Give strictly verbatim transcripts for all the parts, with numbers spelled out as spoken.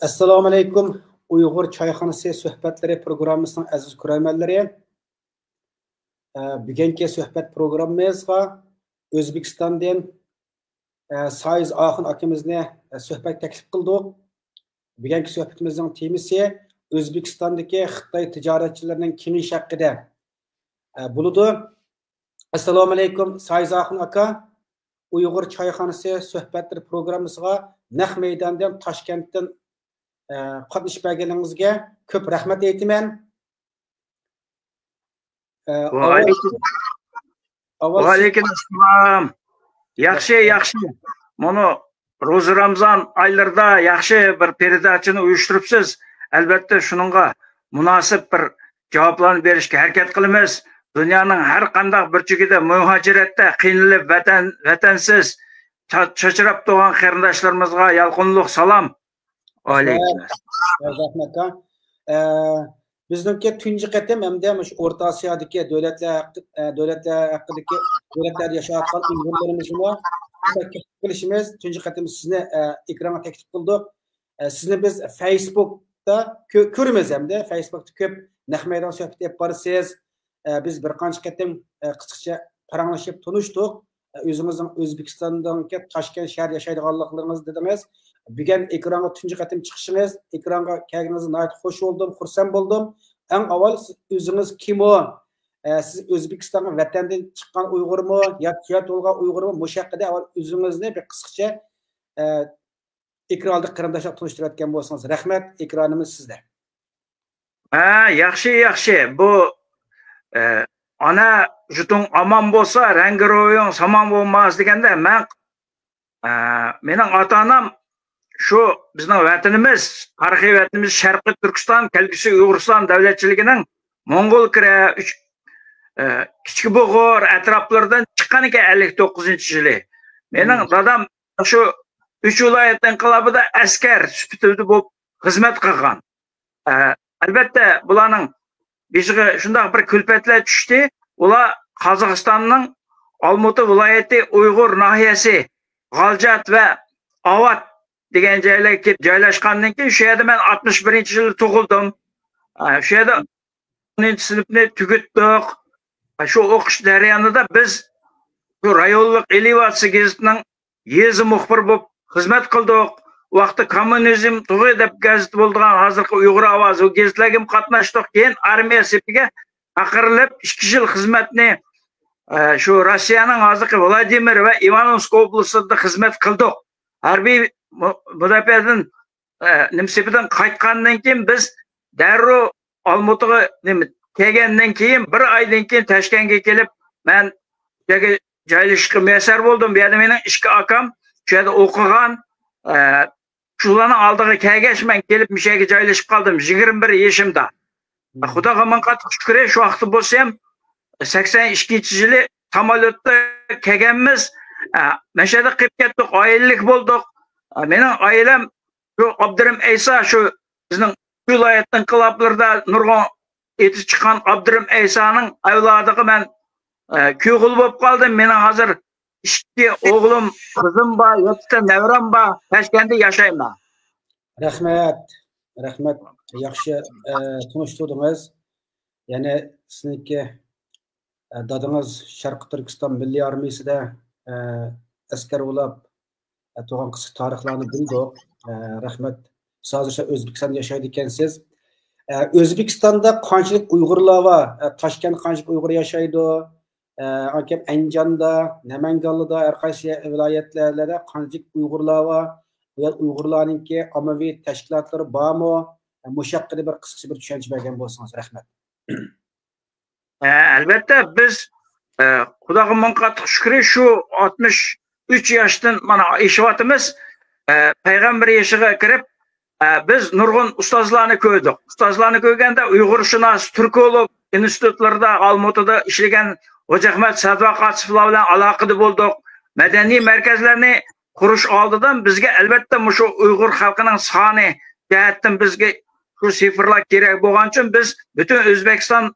ئەسسالامۇئەلەيكۇم. ئۇيغۇر چايخانىسى سۆھبەتلىرى پروگراممىسىنىڭ ئەزىز كۆرەرمەنلىرى. ئە، بۈگۈنكى سۆھبەت پروگراممىمىزغا ئۆزبېكىستاندىن، ئە، سايىز ئاخۇن ئاكىمىزنى، ئە، سۆھبەت تەكلىپ قىلدۇق. بۈگۈنكى سۆھبىتىمىزنىڭ تېمىسى ئۆزبېكىستاندىكى خىتاي تىجارەتچىلىرىنىڭ كېڭىشى ھەققىدە، ئە، بولىدۇ. ئەسسالامۇئەلەيكۇم، سايىز ئاخۇن ئاكا. ئۇيغۇر چايخانىسى سۆھبەتلىرى پروگراممىسىغا نەق مەيداندىن، تاشكەنتتىن، ئە، قاتنىشىپ بەرگىنىڭىزگە كۆپ رەھمەت ئېيتىمەن. ئە، ئاۋۋال، ۋەئەلەيكۇم، ئاۋۋال سىز ۋەئەلەيكۇم ئەسسالام. ياخشى، ياخشى. ياخشى. مانا روزا رامزان ئايلىرىدا ياخشى بىر پېرېداچىنى ئۇيۇشتۇرۇپسىز. ئەلۋەتتە، شۇنىڭغا مۇناسىپ بىر جاۋابلارنى بېرىشكە ھەرىكەت قىلىمىز. دۇنيانىڭ ھەر قانداق بۇرجىكىدە مۇھاجىرەتتە قىينىلىپ، ۋەتەن، ۋەتەنسىز، چا-، چاچراپ تۇرغان قېرىنداشلىرىمىزغا يالقۇنلۇق سالام. ۋەئەلەيكۇم ئەسسالام. رەھمەت، ئاكا. ئە، بىزنىڭكى تۇنجى قېتىم ھەمدە مۇشۇ ئورتا ئاسىيادىكى دۆلەتلەر ھەققى-، ئە، دۆلەتلەر ھەققىدىكى، دۆلەتلەردە ياشاۋاتقان ئۇيغۇرلىرىمىزنىمۇ تەكلىپ قىلىشىمىز. تۇنجى قېتىم سىزنى، ئە، ئېكرانغا تەكلىپ قىلدۇق. ئە، سىزنى بىز فەيسبۇكتا كۆ-، كۆرىمىز ھەمدە فەيسبۇكتا كۆپ نەق مەيدان سۆھبىتى ئېلىپ بارىسىز. ئە، بىز بىر قانچە قېتىم، ئە، قىسقىچە پاراڭلىشىپ تونۇشتۇق. ئە، ئۆزىڭىزنىڭ ئۆزبېكىستاندىكى تاشكەنت شەھەر ياشايدىغانلىقلىرىڭىزنى دېدىڭىز. بۈگۈن ئېكرانغا تۇنجى قېتىم چىقىشىڭىز، ئېكرانغا كەلگىنىڭىزگە ناھايىتى خوش بولدۇم، خۇرسەن بولدۇم. ئەڭ ئاۋۋال سىز ئۆزىڭىز كىمۇ؟ ئە، سىز ئۆزبېكىستانغا ۋەتەندىن چىققان ئۇيغۇرمۇ ياكى شاھىت بولغان ئۇيغۇرمۇ؟ مۇشۇ ھەققىدە ئاۋۋال ئۆزىڭىزنى بىر قىسقىچە، ئە، ئېكران ئالدىدا قېرىنداشلار تونۇشتۇرۇۋەتكەن بولسىڭىز. رەھمەت، ئېكرانىمىز سىزدە. ھە، ياخشى، ياخشى. بۇ، ئە، ئانا جۇتۇڭ ئامان بولسا، رەڭگى رويۇڭ سامان بولماس دېگەندە، مەن، ئە، مېنىڭ ئاتا-ئانام شۇ بىزنىڭ ۋەتىنىمىز، تارىخىي ۋەتىنىمىز شەرقىي تۈركىستان، كەلگۈسى ئۇيغۇرىستان دۆلەتچىلىكىنىڭ موڭغۇل كىرە، ئۈچ-، ئە، كىچىك بۇغۇر ئەتراپلىرىدىن چىققان ئىكەن ئەللىك توققۇزىنچى يىلى. مېنىڭ دادام شۇ ئۈچ ۋىلايەت ئىنقىلابىدا ئەسكەر سۈپىتىدە بولۇپ خىزمەت قىلغان. ئە، ئەلۋەتتە، بۇلارنىڭ بېشىغا شۇنداق بىر كۈلپەتلەر چۈشتى. ئۇلار قازاقىستاننىڭ ئالمۇتا ۋىلايىتى ئۇيغۇر ناھىيەسى، غالجات ۋە ئاۋات دېگەن جايلارغا كېلىپ جايلاشقاندىن كېيىن، شۇ يەردە مەن ئاتمىش بىرىنچى يىلى تۇغۇلدۇم. ئە، شۇ يەردە ئونىنچى سىنىپنى تۈگىتتۇق. شۇ ئوقۇش جەريانىدا بىز شۇ رايونلۇق ئېلېۋاتسىيە گېزىتىنىڭ يېزا مۇخبىرى بولۇپ خىزمەت قىلدۇق. ئۇ ۋاقىتتا كوممۇنىزم تۇغى دەپ گېزىت بولىدىغان، ھازىرقى ئۇيغۇر ئاۋازى، ئۇ گېزىتلەرگىمۇ قاتناشتۇق. كېيىن ئارمىيە سېپىگە چاقىرىلىپ، ئىككى يىل خىزمەتنى، ئە، شۇ روسىيەنىڭ ھازىرقى ۋلادىمىر ۋە ئىۋانوۋسك ئوبلاستىدا خىزمەت قىلدۇق. ھەربىي مۇ-، مۇداپىئەدىن ئە، نېمە سېپىدىن قايتقاندىن كېيىن بىز دەررۇ ئالمۇتىغا نېمە كەلگەندىن كېيىن، بىر ئايدىن كېيىن تاشكەنتكە كېلىپ، مەن بۇ يەرگە جايلىشىشقا مۇيەسسەر بولدۇم. بۇ يەردە مېنىڭ ئىككى ئاكام شۇ يەردە ئوقۇغان. ئە، شۇلارنىڭ ئالدىغا كەلگەچ مەن كېلىپ مۇشۇ يەرگە جايلىشىپ قالدىم يىگىرمە بىر يېشىمدا. خۇداغا مىڭ قاتلىق شۈكرى، شۇ ۋاقىتتا بولسام سەكسەن ئىككىنچى يىلى ساموليوتتا كەلگەنمىز. ئە، مەشەدە قېلىپ كەتتۇق، ئائىلىلىك بولدۇق. ئە، مېنىڭ ئائىلەم شۇ ئابدۇرېھىم ئەيسا، شۇ بىزنىڭ ۋىلايەت ئىنقىلابلىرىدا نۇرغۇن ئېتى چىققان ئابدۇرېھىم ئەيسانىڭ ئەۋلادىغا مەن، ئە، كۈيئوغۇل بولۇپ قالدىم. مېنىڭ ھازىر ئىككى ئوغلۇم، قىزىم بار، يەتتە نەۋرەم بار. تاشكەنتتە ياشايمەن. رەھمەت، رەھمەت. ياخشى، ئە، تونۇشتۇردىڭىز. يەنى سىزنىڭكى، ئە، دادىڭىز شەرقىي تۈركىستان مىللىي ئارمىيىسىدە، ئە، ئەسكەر بولاپ، ئە، تۇرغان قىسقا تارىخلارنى بىلدۇق. ئە، رەھمەت. سىز ھازىر شۇ ئۆزبېكىستاندا ياشايدىكەنسىز. ئە، ئۆزبېكىستاندا قانچىلىك ئۇيغۇرلار بار؟ ئە، تاشكەنتتە قانچىلىك ئۇيغۇر ياشايدۇ؟ ئە، ئاكام ئەنجاندا، نەمەنگانلىدا، ھەر قايسى ۋىلايەتلەردە قانچىلىك ئۇيغۇرلار بار؟ بۇ يەر ئۇيغۇرلارنىڭكى ئاممىۋى تەشكىلاتلىرى بارمۇ؟ ئە، مۇشۇ ھەققىدە بىر قىسقىچە بىر چۈشەنچە بەرگەن بولسىڭىز، رەھمەت. ئە، ئەلۋەتتە، بىز، ئە، خۇداغا مىڭ قاتلىق شۈكرى، شۇ ئاتمىش ئۈچ ياشتىن مانا ئېشىۋاتىمىز. ئە، پەيغەمبەر يېشىغا كىرىپ، ئە، بىز نۇرغۇن ئۇستازلارنى كۆردۇق. ئۇستازلارنى كۆرگەندە ئۇيغۇرشۇناس، تۈركولوگ ئىنستىتۇتلىرىدا، ئالمۇتىدا ئىشلىگەن ھوجا ئەخمەت سەدۋاقاسوفلار بىلەن ئالاقىدە بولدۇق. مەدەنىي مەركەزلەرنى قۇرۇش ئالدىدا بىزگە ئەلۋەتتە مۇشۇ ئۇيغۇر خەلقىنىڭ سانى جەھەتتىن بىزگە شۇ سىفىرلار كېرەك بولغان ئۈچۈن بىز پۈتۈن ئۆزبېكىستان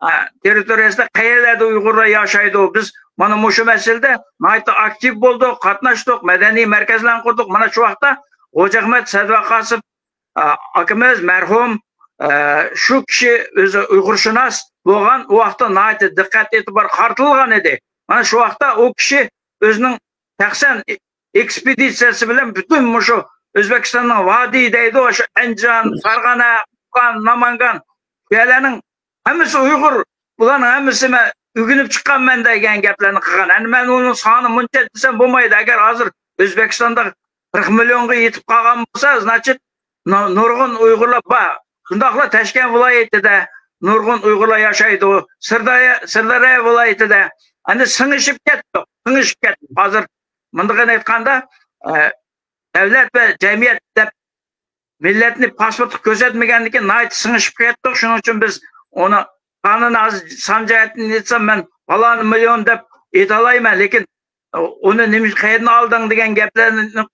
ئە، تېررىتورىيەسىدە قەيەرلەردە ئۇيغۇرلار ياشايدۇ؟ بىز مانا مۇشۇ مەسىلىدە ناھايىتى ئاكتىپ بولدۇق، قاتناشتۇق، مەدەنىي مەركەزلەرنى قۇردۇق. مانا شۇ ۋاقىتتا ھوجا ئەخمەت سەدۋاقاسوف ئاكىمىز مەرھۇم، ئە، شۇ كىشى ئۆزى ئۇيغۇرشۇناس بولغان، ئۇ ۋاقىتتا ناھايىتى دىققەت ئېتىبار قارىتىلغان ئىدى. مانا شۇ ۋاقىتتا ئۇ كىشى ئۆزىنىڭ شەخسەن ئېكسپېدىتسىيەسى بىلەن پۈتۈن مۇشۇ ئۆزبېكىستاننىڭ ۋادىي دەيدۇ، شۇ ئەنجان، فەرغانە، قوقان، نامانگان، شۇ يەرلەرنىڭ ھەممىسى ئۇيغۇر، بۇلارنىڭ ھەممىسى مەن ئۆگىنىپ چىققانمەن دېگەن گەپلەرنى قىلغان. ئەمدى مەن ئۇنىڭ سانى مۇنچە دېسەم بولمايدۇ. ئەگەر ھازىر ئۆزبېكىستاندا قىرىق مىليونغا يېتىپ قالغان بولسا، значит، نۇ-، نۇرغۇن ئۇيغۇرلار بار. شۇنداقلا تاشكەنت ۋىلايىتىدە نۇرغۇن ئۇيغۇرلار ياشايدۇ. سىرداريا، سىرداريا ۋىلايىتىدە. ئەمدى سىڭىشىپ كەتتۇق، سىڭىشىپ كەتتۇق. ھازىر مۇنداقىنى ئېيتقاندا، ئە، دۆلەت ۋە جەمئىيەت دەپ مىللەتنى پاسپورتقا كۆرسەتمىگەندىن كېيىن ناھايىتى سىڭىشىپ كەتتۇق. شۇنىڭ ئۈچۈن بىز ئۇنى سانىنى ھازىر سان جەھەتتىن ئېيتسام، مەن پالان مىليون دەپ ئېيتالايمەن، لېكىن ئۇنى نېمە، قەيەردىن ئالدىڭ دېگەن گەپلەرنى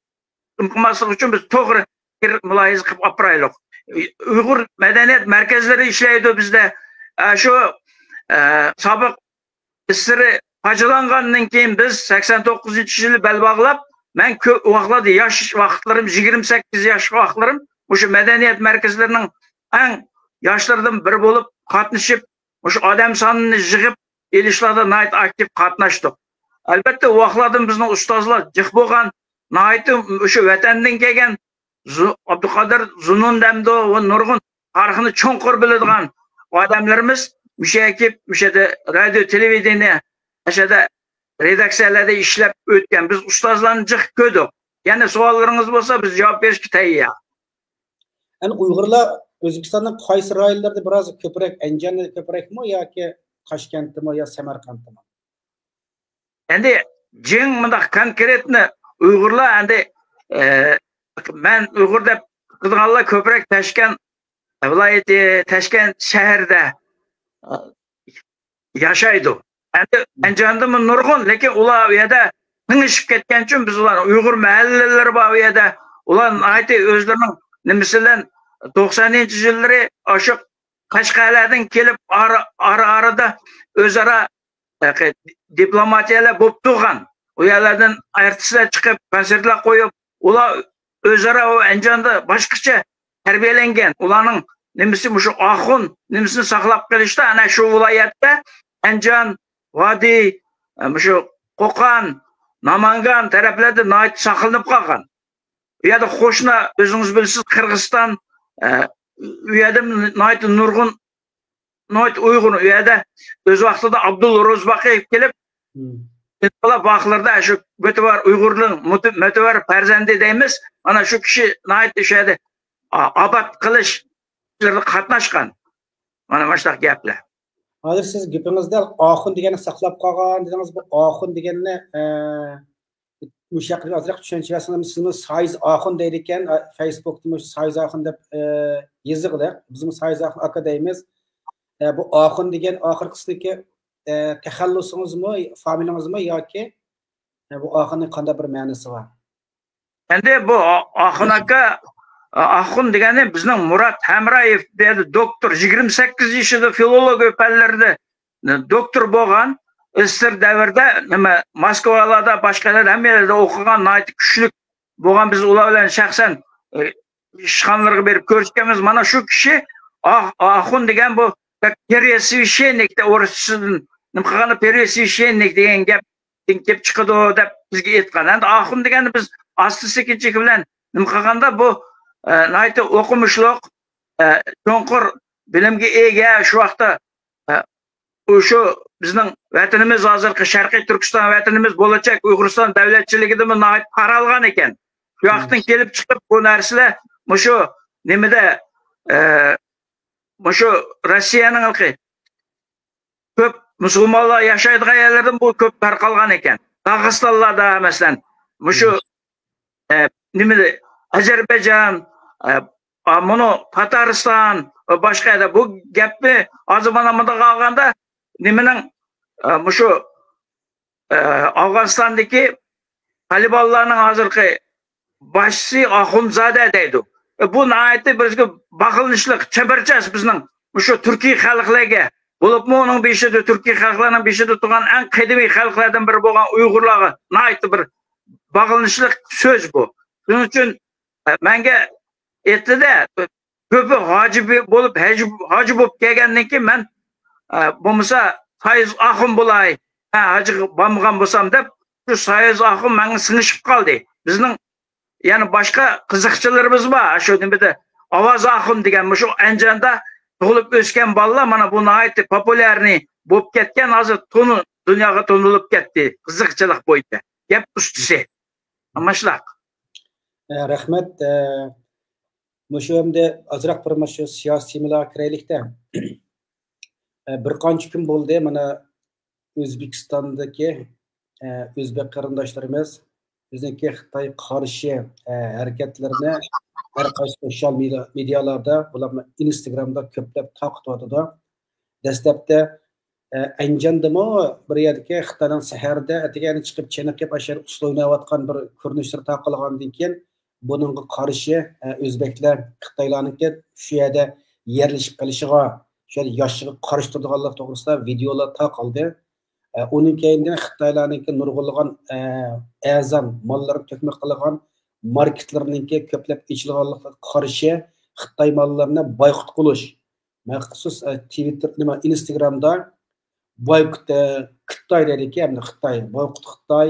قىلماسلىق ئۈچۈن بىز توغرا پىكىر مۇلاھىزە قىلىپ ئاپىرايلۇق. ئۇيغۇر مەدەنىيەت مەركەزلىرى ئىشلەيدۇ بىزدە. ئە، شۇ، ئە، سابىق ئىسسىرى پاچىلانغاندىن كېيىن بىز سەكسەن توققۇزىنچى يىلى بەل باغلاپ، مەن كۆپ ۋاقىتلاردا ياش ۋاقىتلىرىم، يىگىرمە سەككىز ياش ۋاقىتلىرىم مۇشۇ مەدەنىيەت مەركەزلىرىنىڭ ئەڭ ياشلىرىدىن بىرى بولۇپ قاتنىشىپ، مۇشۇ ئادەم سانىنى يىغىپ ئېلىشلاردا ناھايىتى ئاكتىپ قاتناشتۇق. ئەلبەتتە، ئۇ ۋاقىتلاردىن بىزنىڭ ئۇستازلار جىق بولغان، ناھايىتى مۇشۇ ۋەتەندىن كەلگەن زۇ-، ئابدۇقادىر زۇنۇن دەمدۇ ۋە نۇرغۇن تارىخنى چوڭقۇر بىلىدىغان ئادەملىرىمىز مۇشۇ يەرگە كېلىپ، مۇشۇ يەردە رادىيو، تېلېۋىدېنىيە، ئاشۇ يەردە رېداكسىيەلەردە ئىشلەپ ئۆتكەن. بىز ئۇستازلارنى جىق كۆردۇق. يەنە سوئاللىرىڭىز بولسا، بىز جاۋاب بېرىشكە تەييار. يەنى ئۇيغۇرلار ئۆزبېكىستاننىڭ قايسى رايونلىرىدا بىراز كۆپرەك، ئەنجاندا كۆپرەكمۇ ياكى تاشكەنتتىمۇ يا سەمەرقەنتتىمۇ؟ ئەمدى جىڭ مۇنداق كونكرېتنى ئۇيغۇرلار ئەمدى، ئە، مەن ئۇيغۇر دەپ قىلىدىغانلار كۆپرەك تاشكەنت ۋىلايىتى، تاشكەنت شەھىرىدە، ئە، ياشايدۇ. ئەمدى ئەنجاندىمۇ نۇرغۇن، لېكىن ئۇلار ئۇ يەردە تىڭشىپ كەتكەن ئۈچۈن بىز ئۇلارنى، ئۇيغۇر مەھەللىلىرى بار ئۇ يەردە. ئۇلار ناھايىتى ئۆزلىرىنىڭ نېمىسى بىلەن توقسانىنچى يىللىرى ئاشۇ قەشقەرلەردىن كېلىپ ئارا، ئارا، ئارىدا ئۆزئارا، ئە، دىپلوماتىيەلەر بولۇپ تۇرغان. ئۇ يەرلەردىن ئارتىسلار چىقىپ، كونسېرتلار قويۇپ، ئۇلار ئۆزئارا ئۇ ئەنجاندا باشقىچە تەربىيەلەنگەن. ئۇلارنىڭ نېمىسى مۇشۇ ئاخۇن نېمىسىنى ساقلاپ قېلىشتا، ئەنە شۇ ۋىلايەتتە ئەنجان، ۋادىي، ئە، مۇشۇ قوقان، نامانگان تەرەپلەردە ناھايىتى ساقلىنىپ قالغان. ئۇ يەردە قوشنا، ئۆزىڭىز بىلىسىز، قىرغىزىستان، ئە، ئۇ يەردە ناھايىتى نۇرغۇن، ناھايىتى ئۇيغۇر ئۇ يەردە ئۆز ۋاقتىدا ئابدۇل روزباقىيېف كېلىپ، ئىنقىلاب ۋاقىتلىرىدا شۇ مۆتىۋەر ئۇيغۇرنىڭ مۆتە-، مۆتىۋەر پەرزەنتى دەيمىز. مانا شۇ كىشى ناھايىتى شۇ يەردە ئا-، ئاباد قىلىش ئىشلىرىدا قاتناشقان. مانا مۇشۇنداق گەپلەر. ھازىر سىز گېپىڭىزدە ئاخۇن دېگەننى ساقلاپ قالغان دېدىڭىز. بۇ ئاخۇن دېگەننى، ئە، مۇشۇ ھەققىدە ئازراق چۈشەنچە بەرسىڭىز، سىزمۇ سايىز ئاخۇن دەيدىكەن، فەيسبۇكتىمۇ سايىز ئاخۇن دەپ، ئە، يېزىغلى. بىزمۇ سايىز ئاخۇن ئاكا دەيمىز. ئە، بۇ ئاخۇن دېگەن ئاخىرقىسىدىكى، ئە، تەخەللۇسىڭىزمۇ، فامىلىڭىزمۇ ياكى، ئە، بۇ ئاخۇننىڭ قانداق بىر مەنىسى بار؟ ئەمدى بۇ ئا-، ئاخۇن ئاكا، ئا-، ئاخۇن دېگەننى بىزنىڭ مۇرات ھەمرايېف دېدى، دوكتور، يىگىرمە سەككىز يېشىدا فىلولوگىيە پەنلىرىدە دوكتور بولغان، ئىسسىر دەۋرىدە نېمە، موسكۋالاردا، باشقا يەرلەردە، ھەممە يەردە ئوقۇغان، ناھايىتى كۈچلۈك بولغان. بىز ئۇلار بىلەن شەخسەن، ئى، ئىشخانىلىرىغا بېرىپ كۆرۈشكەنمىز. مانا شۇ كىشى ئا-، ئاخۇن دېگەن بۇ пересвященник دە ئورۇسچىسىدىن نېمە قىلغاندا، пересвященник دېگەن گەپتىن كېلىپ چىقىدۇ دەپ بىزگە ئېيتقان. ئەمدى ئاخۇن دېگەندە بىز ئاستا سېكىنچىلىك بىلەن نېمە قىلغاندا، بۇ، ئە، ناھايىتى ئوقۇمۇشلۇق، ئە، چوڭقۇر بىلىمگە ئىگە، شۇ ۋاقىتتا، ئە، ئۇ شۇ بىزنىڭ ۋەتىنىمىز، ھازىرقى شەرقىي تۈركىستان ۋەتىنىمىز، بولىچەك ئۇيغۇرىستان دەۋلەتچىلىكىدىمۇ ناھايىتى تارالغان ئىكەن. شۇ ۋاقىتتىن كېلىپ چىقىپ بۇ نەرسىلەر مۇشۇ نېمىدە، ئە، مۇشۇ روسىيەنىڭ كۆپ مۇسۇلمانلار ياشايدىغان يەرلەردىن بۇ كۆپ تارقالغان ئىكەن. داغىستانلاردا، مەسىلەن، مۇشۇ، ئە، نېمىدە، ئەزەربەيجان، ئە، ئا، مۇنۇ تاتارىستان ۋە باشقا يەردە بۇ گەپنى ھازىر مانا مۇنداق ئالغاندا، نېمىنىڭ، ئە، مۇشۇ، ئە، ئافغانىستاندىكى تالىبانلارنىڭ ھازىرقى باشچىسى ئاخۇنزادە دەيدۇ. ئە، بۇ ناھايىتى بىزگە باقلىنىشلىق، چەبەرچاس بىزنىڭ مۇشۇ تۈركىي خەلقلەرگە، بولۇپمۇ ئۇنىڭ بېشىدا، تۈركىي خەلقلەرنىڭ بېشىدا تۇرغان ئەڭ قەدىمىي خەلقلەردىن بىرى بولغان ئۇيغۇرلارغا ناھايىتى بىر باغلىنىشلىق سۆز بۇ. شۇنىڭ ئۈچۈن، ئە، مەنگە ئېيتتى-دە، كۆپى ھاجى بولۇپ، ھەج-، ھاجى بولۇپ كەلگەندىن كېيىن مەن، ئە، بولمىسا سايىز ئاخۇن بولاي، ھە، ھاجىغا بارمىغان بولسام دەپ، شۇ سايىز ئاخۇن ماڭا سىڭىشىپ قالدى. بىزنىڭ يەنە باشقا قىزىقچىلىرىمىز بار. شۇ نېمىدە ئاۋاز ئاخۇن دېگەن مۇشۇ ئەنجاندا تۇغۇلۇپ ئۆسكەن بالىلار، مانا بۇ ناھايىتى پوپۇليارنى بولۇپ كەتكەن، ھازىر تونۇ-، دۇنياغا تونۇلۇپ كەتتى قىزىقچىلىق بويىچە. گەپ ئۇستىسى. ئاشۇنداق. ئە، رەھمەت. ئە، مۇشۇ ئەمدى ئازراق بىر مۇشۇ سىياسىي تېمىلارغا كىرەيلىكتە. ئە، بىر قانچە كۈن بولدى، مانا، ئۆزبېكىستاندىكى، ئە، ئۆزبېك قېرىنداشلىرىمىز ئۆزىنىڭكى خىتاي قارشى، ئە، ھەرىكەتلىرىنى ھەر قايسى سوشيال مېدىيا-، مېدىيالاردا، بولۇپمۇ ئىنستاگرامدا كۆپلەپ تارقىتىۋاتىدۇ. دەسلەپتە، ئە، ئەنجاندىمۇ بىر يەردىكى خىتاينىڭ سەھەردە ئەتىگەن چىقىپ چېنىقىپ، ئاشۇ يەردە ئۇسسۇل ئويناۋاتقان بىر كۆرۈنۈشلىرى تارقالغاندىن كېيىن، بۇنىڭغا قارشى، ئە، ئۆزبەكلەر خىتايلارنىڭكى شۇ يەردە يەرلىشىپ قېلىشىغا، شۇ يەردە ياشىشىغا قارشى تۇرىدىغانلىقى توغرىسىدا ۋىدېئولار تارقالدى. ئە، ئۇنىڭ كەينىدىن خىتايلارنىڭكى نۇرغۇنلىغان، ئە، ئەرزان ماللىرىنى تۆھمەت قىلغان ماركېتلىرىنىڭكى كۆپلەپ ئېچىلغانلىقىغا قارشى خىتاي ماللىرىنى بايقۇت قىلىش، مەخسۇس، ئە، تىۋىتتېر، نېمە، ئىنستاگرامدا بايقۇت، ئە، خىتاي دەيدىكەن، خىتاي، بايقۇت خىتاي،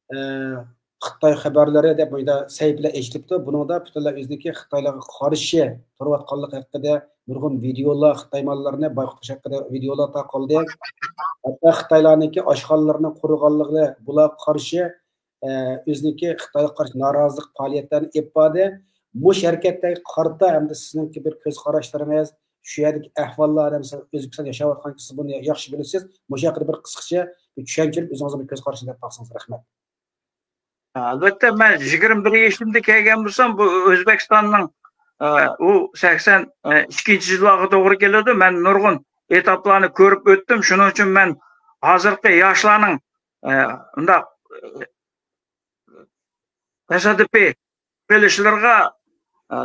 ئە، خىتاي خەۋەرلىرى دەپ مۇنداق سەھىپىلەر ئېچىلىپتۇ. بۇنىڭدا پۈتۈنلەي ئۆزىنىڭكى خىتايلارغا قارشى تۇرۇۋاتقانلىقى ھەققىدە نۇرغۇن ۋىدېئولار، خىتاي ماللىرىنى بايقۇت قىلىش ھەققىدە ۋىدېئولار تارقالدى. ھەتتا خىتايلارنىڭكى ئاشخانىلىرىنى قۇرغانلىقى، بۇلارغا قارشى، ئە، ئۆزىنىڭكى خىتايغا قارشى نارازىلىق پائالىيەتلەرنى ئېلىپ باردى. مۇشۇ ھەرىكەتلەرگە قارىتا ئەمدى سىزنىڭكى بىر كۆز قاراشلىرىڭىز، شۇ يەردىكى ئەھۋاللار، ئادەم، سىز ئۆزبېكىستاندا ياشاۋاتقان كىشى، بۇنى ياخشى بىلىسىز. مۇشۇ ھەققىدە بىر قىسقىچە بىر چۈشەنچە بېرىپ، ئۆزىڭىزنىڭ بىر كۆز قارىشىنى بېرىپ باقسىڭىز. رەھمەت. ئەلۋەتتە، مەن يىگىرمە بىر يېشىمدا كەلگەن بولسام، بۇ ئۆزبېكىستاننىڭ، ئە، ئۇ سەكسەن ئىككىنچى يىللارغا توغرا كېلىدۇ. مەن نۇرغۇن ئېتاپلارنى كۆرۈپ ئۆتتۈم. شۇنىڭ ئۈچۈن مەن ھازىرقى ياشلارنىڭ، ئە، ئۇنداق، ئە، تاسادىپىي قىلىشلىرىغا، ئە،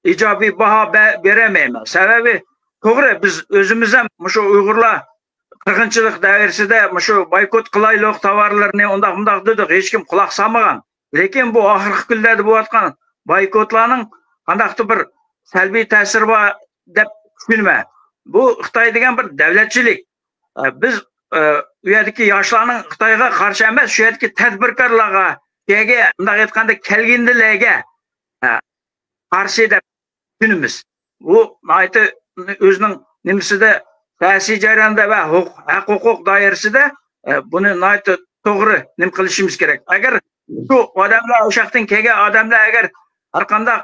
ئىجابىي باھا بە-، بېرەلمەيمەن. سەۋەبى، توغرا، بىز ئۆزىمىز ھەم مۇشۇ ئۇيغۇرلار قىرغىنچىلىق دائىرىسىدە مۇشۇ بايكوت قىلايلۇق، تاۋارلىرىنى ئۇنداق مۇنداق دېدۇق، ھېچكىم قۇلاق سالمىغان. لېكىن بۇ ئاخىرقى كۈنلەردە بولۇۋاتقان بايكوتلارنىڭ قانداقتۇر بىر سەلبىي تەسىرى بار دەپ چۈشىنىمەن. بۇ خىتاي دېگەن بىر دەۋلەتچىلىك. ئە، بىز، ئە، ئۇ يەردىكى ياشلارنىڭ خىتايغا قارشى ئەمەس، شۇ يەردىكى تەدبىركارلارغا، كەلگە-، مۇنداق ئېيتقاندا، كەلگىندىلەرگە، ئە، قارشى دەپ چۈشىنىمىز. بۇ ناھايىتى ئۆزىنىڭ نېمىسىدە، سىياسىي جەرياندا ۋە ھوق-، ھەق-ھوقۇق دائىرىسىدە، ئە، بۇنى ناھايىتى توغرا نېمە قىلىشىمىز كېرەك. ئەگەر شۇ ئادەملەر، ئۇ شاختىن كەلگەن ئادەملەر ئەگەر ھەرقانداق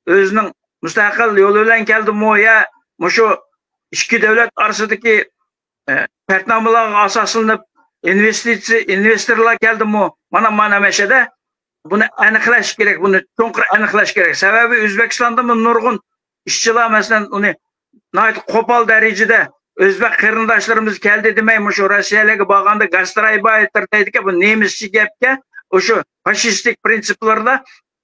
ئۆزىنىڭ مۇستەقىل يولى بىلەن كەلدىمۇ يا مۇشۇ ئىككى دۆلەت ئارىسىدىكى، ئە، شەرتنامىلارغا ئاساسلىنىپ ئىنۋېستىتسىيە، ئىنۋېستورلار كەلدىمۇ، مانا، مانا مەشەدە بۇنى ئەنىقلەش كېرەك، بۇنى چوڭقۇر ئەنىقلەش كېرەك. سەۋەبى ئۆزبېكىستاندىمۇ نۇرغۇن ئىشچىلار، مەسىلەن، ئۇنى ناھايىتى قوپال دەرىجىدە ئۆزبېك قېرىنداشلىرىمىز كەلدى دېمەي، مۇشۇ روسىيەلەرگە بارغاندا گاسترايبايتېر دەيدىكەن، بۇ نېمىسچە گەپكەن، ئۇشۇ فاشىستىك پرىنسىپلاردا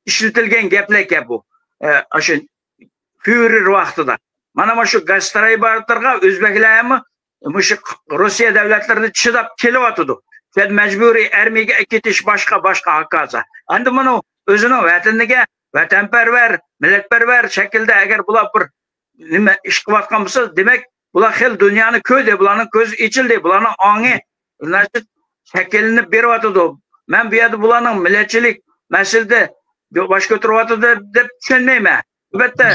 ئىشلىتىلگەن گەپلەركەن بۇ. ئە، ئاشۇ فيۇرېر ۋاقتىدا. مانا، مانا شۇ گاسترايبايتېرغا ئۆزبەكلەرمۇ مۇشۇ روسىيە دۆلەتلىرىدە چىداپ كېلىۋاتىدۇ. شۇ يەردە مەجبۇرىي ئارمىيەگە ئەكېتىش، باشقا، باشقا ھاكازا. ئەمدى مۇنۇ ئۆزىنىڭ ۋەتىنىگە ۋەتەنپەرۋەر، مىللەتپەرۋەر شەكىلدە ئەگەر بۇلار بىر نېمە ئىش قىلىۋاتقان بولسا، دېمەك، بۇلار خېلى دۇنيانى كۆردى، بۇلارنىڭ كۆزى ئېچىلدى، بۇلارنىڭ ئاڭى، زناچېت، شەكىللىنىپ بېرىۋاتىدۇ. مەن بۇ يەردە بۇلارنىڭ مىللەتچىلىك مەسىلىدە باش كۆتۈرۈۋاتىدۇ دەپ چۈشەنمەيمەن. ئەلۋەتتە،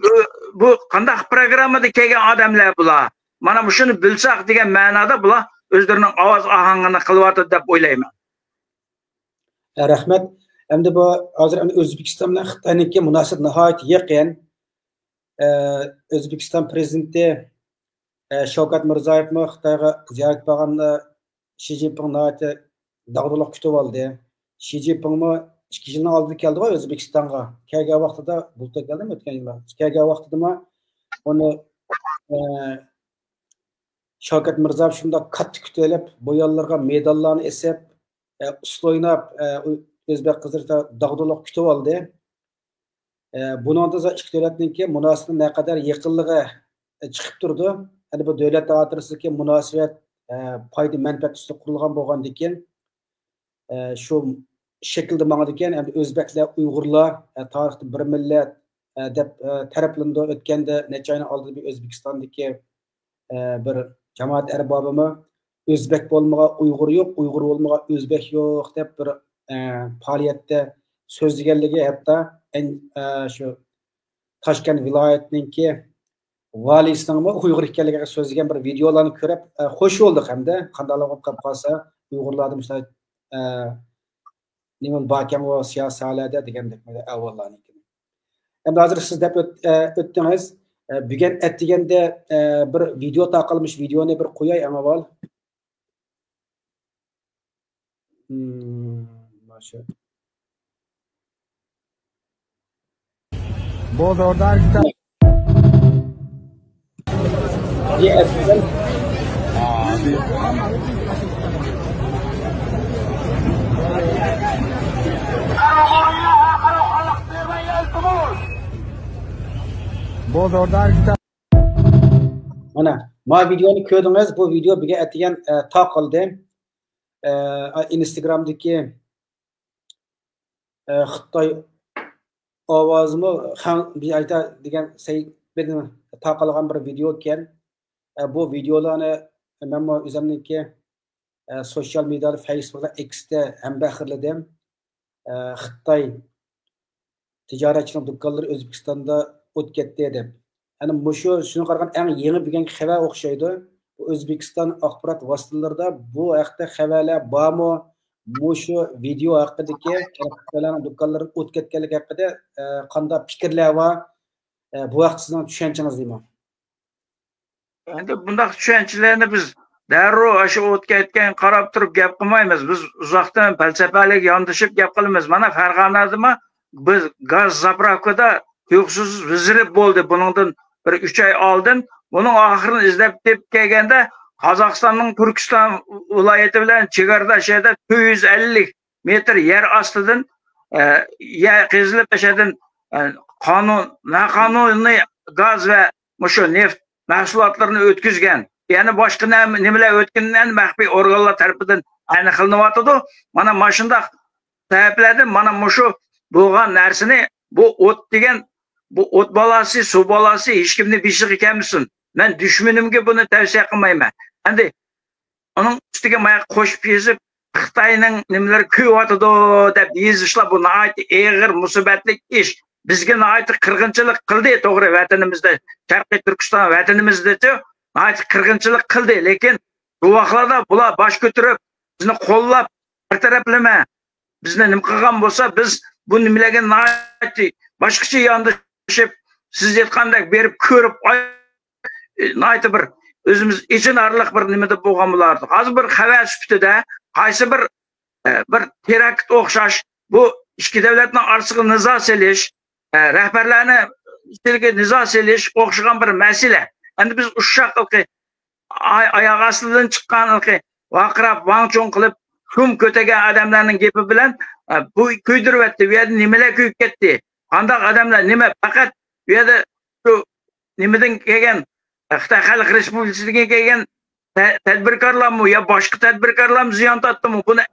بۇ، بۇ قانداق پروگراممىدا كەلگەن ئادەملەر بۇلار؟ مانا مۇشۇنى بىلسەك دېگەن مەنادا بۇلار ئۆزلىرىنىڭ ئاۋاز ئاھاڭىنى قىلىۋاتىدۇ دەپ ئويلايمەن. ئە، رەھمەت. ئەمدى بۇ ھازىر ئەمدى ئۆزبېكىستان بىلەن خىتاينىڭكى مۇناسىۋىتى ناھايىتى يېقىن. ئە، ئۆزبېكىستان پرېزىدېنتى، ئە، شاۋكەت مىرزىيېۋمۇ خىتايغا زىيارەتكە بارغاندا شى جىنپىڭ ناھايىتى داغدۇغىلىق كۈتۈۋالدى. شى جىنپىڭمۇ ئىككى يىلنىڭ ئالدىدا كەلدىغۇ ئۆزبېكىستانغا. كەلگەن ۋاقتىدا، بۇلتۇر كەلدىمۇ، ئۆتكەن يىلى. كەلگەن ۋاقتىدىمۇ ئۇنى، ئە، شاۋكەت مىرزىيېۋ شۇنداق كاتتا كۈتۈۋېلىپ، بۇ يانلىرىغا مېداللارنى ئېسىپ، ئە، ئۇسسۇل ئويناپ، ئە، ئۆزبەك قىزلىرى داغدۇغىلىق كۈتۈۋالدى. ئە، بۇنىڭدا ئىككى دۆلەتنىڭكى مۇناسىۋىتىنىڭ نەقەدەر يېقىنلىقى، ئە، چىقىپ تۇرىدۇ. يەنى بۇ دۆلەتلەر ئوتتۇرىسىدىكى مۇناسىۋەت، ئە، پايدا مەنپەئەت ئۈستىدە قۇرۇلغان بولغاندىكىن، ئە، شۇ شەكىلدە ماڭىدىكەن. ئەمدى ئۆزبەكلەر، ئۇيغۇرلار، ئە، تارىختا بىر مىللەت، ئە، دەپ، ئە، تەرەپلىنىدۇ. ئۆتكەندە نەچچە ئاينىڭ ئالدىدا بىر ئۆزبېكىستاندىكى، ئە، بىر جامائەت ئەربابىمۇ «ئۆزبەك بولمىغان ئۇيغۇر يوق، ئۇيغۇر بولمىغان ئۆزبەك يوق» دەپ بىر، ئە، پائالىيەتتە سۆزلىگەنلىكى، ھەتتا ئەن-، ئە، شۇ تاشكەنت ۋىلايەتنىڭكى ۋالىيسىنىڭمۇ ئۇيغۇر ئىكەنلىكىگە سۆزلىگەن بىر ۋىدېئولارنى كۆرۈپ، ئە، خوش بولدۇق ھەمدە قانداقلا بولۇپ قالسا ئۇيغۇرلاردا مۇشۇنداق، ئە، نېمە باركەنغۇ سىياسىي ساھەلەردە دېگەندەك ئەھۋاللارنىڭكىنى. ئەمدى ھازىر سىز دەپ ئۆت-، ئە، ئۆتتىڭىز. ئە، بۈگۈن ئەتىگەندە، ئە، بىر ۋىدېئو تارقالمىش، ۋىدېئونى بىر قوياي ئەڭ ئاۋۋال. Hmm, ماشۇ. بولدى، ئوردا ھەرىكىتى. بولدى، ئوردا ھەرىكىتى. مانا، ما ۋىدېئونى كۆردىڭىز. بۇ ۋىدېئو بۈگۈن ئەتىگەن، ئە، تارقالدى. ئە، ئىنستاگرامدىكى، ئە، خىتاي ئاۋازىمۇ خەڭ بىئايتا دېگەن سەھىپىدىن تارقالغان بىر ۋىدېئو ئىكەن. ئە، بۇ ۋىدېئولارنى مەنمۇ ئۆزۈمنىڭكى، ئە، سوشيال مېدىيادا، فەيسبۇكتا، ئېكستا ھەمبەھىرلىدىم. ئە، خىتاي تىجارەتچىنىڭ دۇكانلىرى ئۆزبېكىستاندا ئوت كەتتى دەپ. ئەنە مۇشۇ شۇنىڭغا قارىغان ئەڭ يېڭى بۈگۈنكى خەۋەر ئوخشايدۇ. بۇ ئۆزبېكىستان ئاخبارات ۋاسىتىلىرىدا بۇ ھەقتە خەۋەرلەر بارمۇ؟ مۇشۇ ۋىدېئو ھەققىدىكى خىتايلارنىڭ دۇكانلىرىدا ئوت كەتكەنلىكى ھەققىدە، ئە، قانداق پىكىرلەر بار؟ ئە، بۇ ھەقتە سىزنىڭ چۈشەنچىڭىز نېمە؟ ئەمدى بۇنداق چۈشەنچىلەرنى بىز دەررۇ ئاشۇ ئوت كەتكەن قاراپ تۇرۇپ گەپ قىلمايمىز. بىز ئۇزاقتىن پەلسەپىلىك ياندىشىپ گەپ قىلىمىز. مانا، فەرغانىدىمۇ بىز گاز زاپراكىدا تۇيۇقسىز ۋىزىرىپ بولدى. بۇنىڭدىن بىر ئۈچ ئاي ئالدىن بۇنىڭ ئاخىرىنى ئىزدەپ تېپىپ كەلگەندە، قازاقىستاننىڭ تۈركىستان ۋىلايىتى بىلەن چېگرىداش يەردە تۆت يۈز ئەللىك مېتىر يەر ئاستىدىن، ئە، يەر قېزىلىپ، ئەشەدىن، ئە، قانۇن، ناقانۇنىي گاز ۋە مۇشۇ نېفىت مەھسۇلاتلىرىنى ئۆتكۈزگەن. يەنە باشقا نە-، نېمىلەر ئۆتكىنىنى مەخپىي ئورگانلار تەرىپىدىن ئېنىقلىنىۋاتىدۇ. مانا ماشۇنداق سەۋەبلەردىن مانا مۇشۇ بولغان نەرسىنى، بۇ ئوت دېگەن، بۇ ئوت بالاسى، سۇ بالاسى ھېچكىمنىڭ بېشىغا كەلمىسۇن. مەن دۈشمىنىمگە بۇنى تەۋسىيە قىلمايمەن. ئەمدى ئۇنىڭ ئۈستىگە ماياق قوشۇپ يېزىپ، خىتاينىڭ نېمىلىرى كۆيۈۋاتىدۇ دەپ يېزىشلار، بۇ ناھايىتى ئېغىر مۇسىبەتلىك ئىش. بىزگە ناھايىتى قىرغىنچىلىق قىلدى، توغرا، ۋەتىنىمىزدە، شەرقىي تۈركىستان ۋەتىنىمىزدىچۇ ناھايىتى قىرغىنچىلىق قىلدى. لېكىن بۇ ۋاقىتلاردا بۇلار باش كۆتۈرۈپ، بىزنى قوللاپ، بىر تەرەپلىمە بىزنى نېمە قىلغان بولسا، بىز بۇ نېمىلەرگە ناھايىتى باشقىچە ياندىشىپ، سىز ئېيتقاندەك بېرىپ كۆرۈپ، ئاي، ناھايىتى بىر ئۆزىمىز ئېچىنارلىق بىر نېمىدە بولغان بولاتتۇق. ھازىر بىر خەۋەر سۈپىتىدە قايسى بىر، ئە، بىر تېرەكت ئوخشاش بۇ ئىككى دۆلەتنىڭ ئارىسىغا نىزا سېلىش، ئە، رەھبەرلەرنى ئىچىدىكى نىزا سېلىش ئوخشىغان بىر مەسىلە. ئەمدى بىز ئۇششاق ئاي-، ئاياغ ئاستىدىن چىققان ۋارقىراپ، ۋاڭ-چۇڭ قىلىپ، شۇم كۆتەرگەن ئادەملەرنىڭ گېپى بىلەن، ئە، بۇ كۆيدۈرۈۋەتتى، بۇ يەردە نېمىلەر كۆيۈپ كەتتى، قانداق ئادەملەر، نېمە، پەقەت بۇ يەردە شۇ نېمىدىن كەلگەن، ئە، خىتاي خەلق رېسپۇبلىكىسىدىن كەلگەن تە-، تەدبىركارلارمۇ يا باشقا تەدبىركارلارمۇ زىيان تارتتىمۇ؟ بۇنى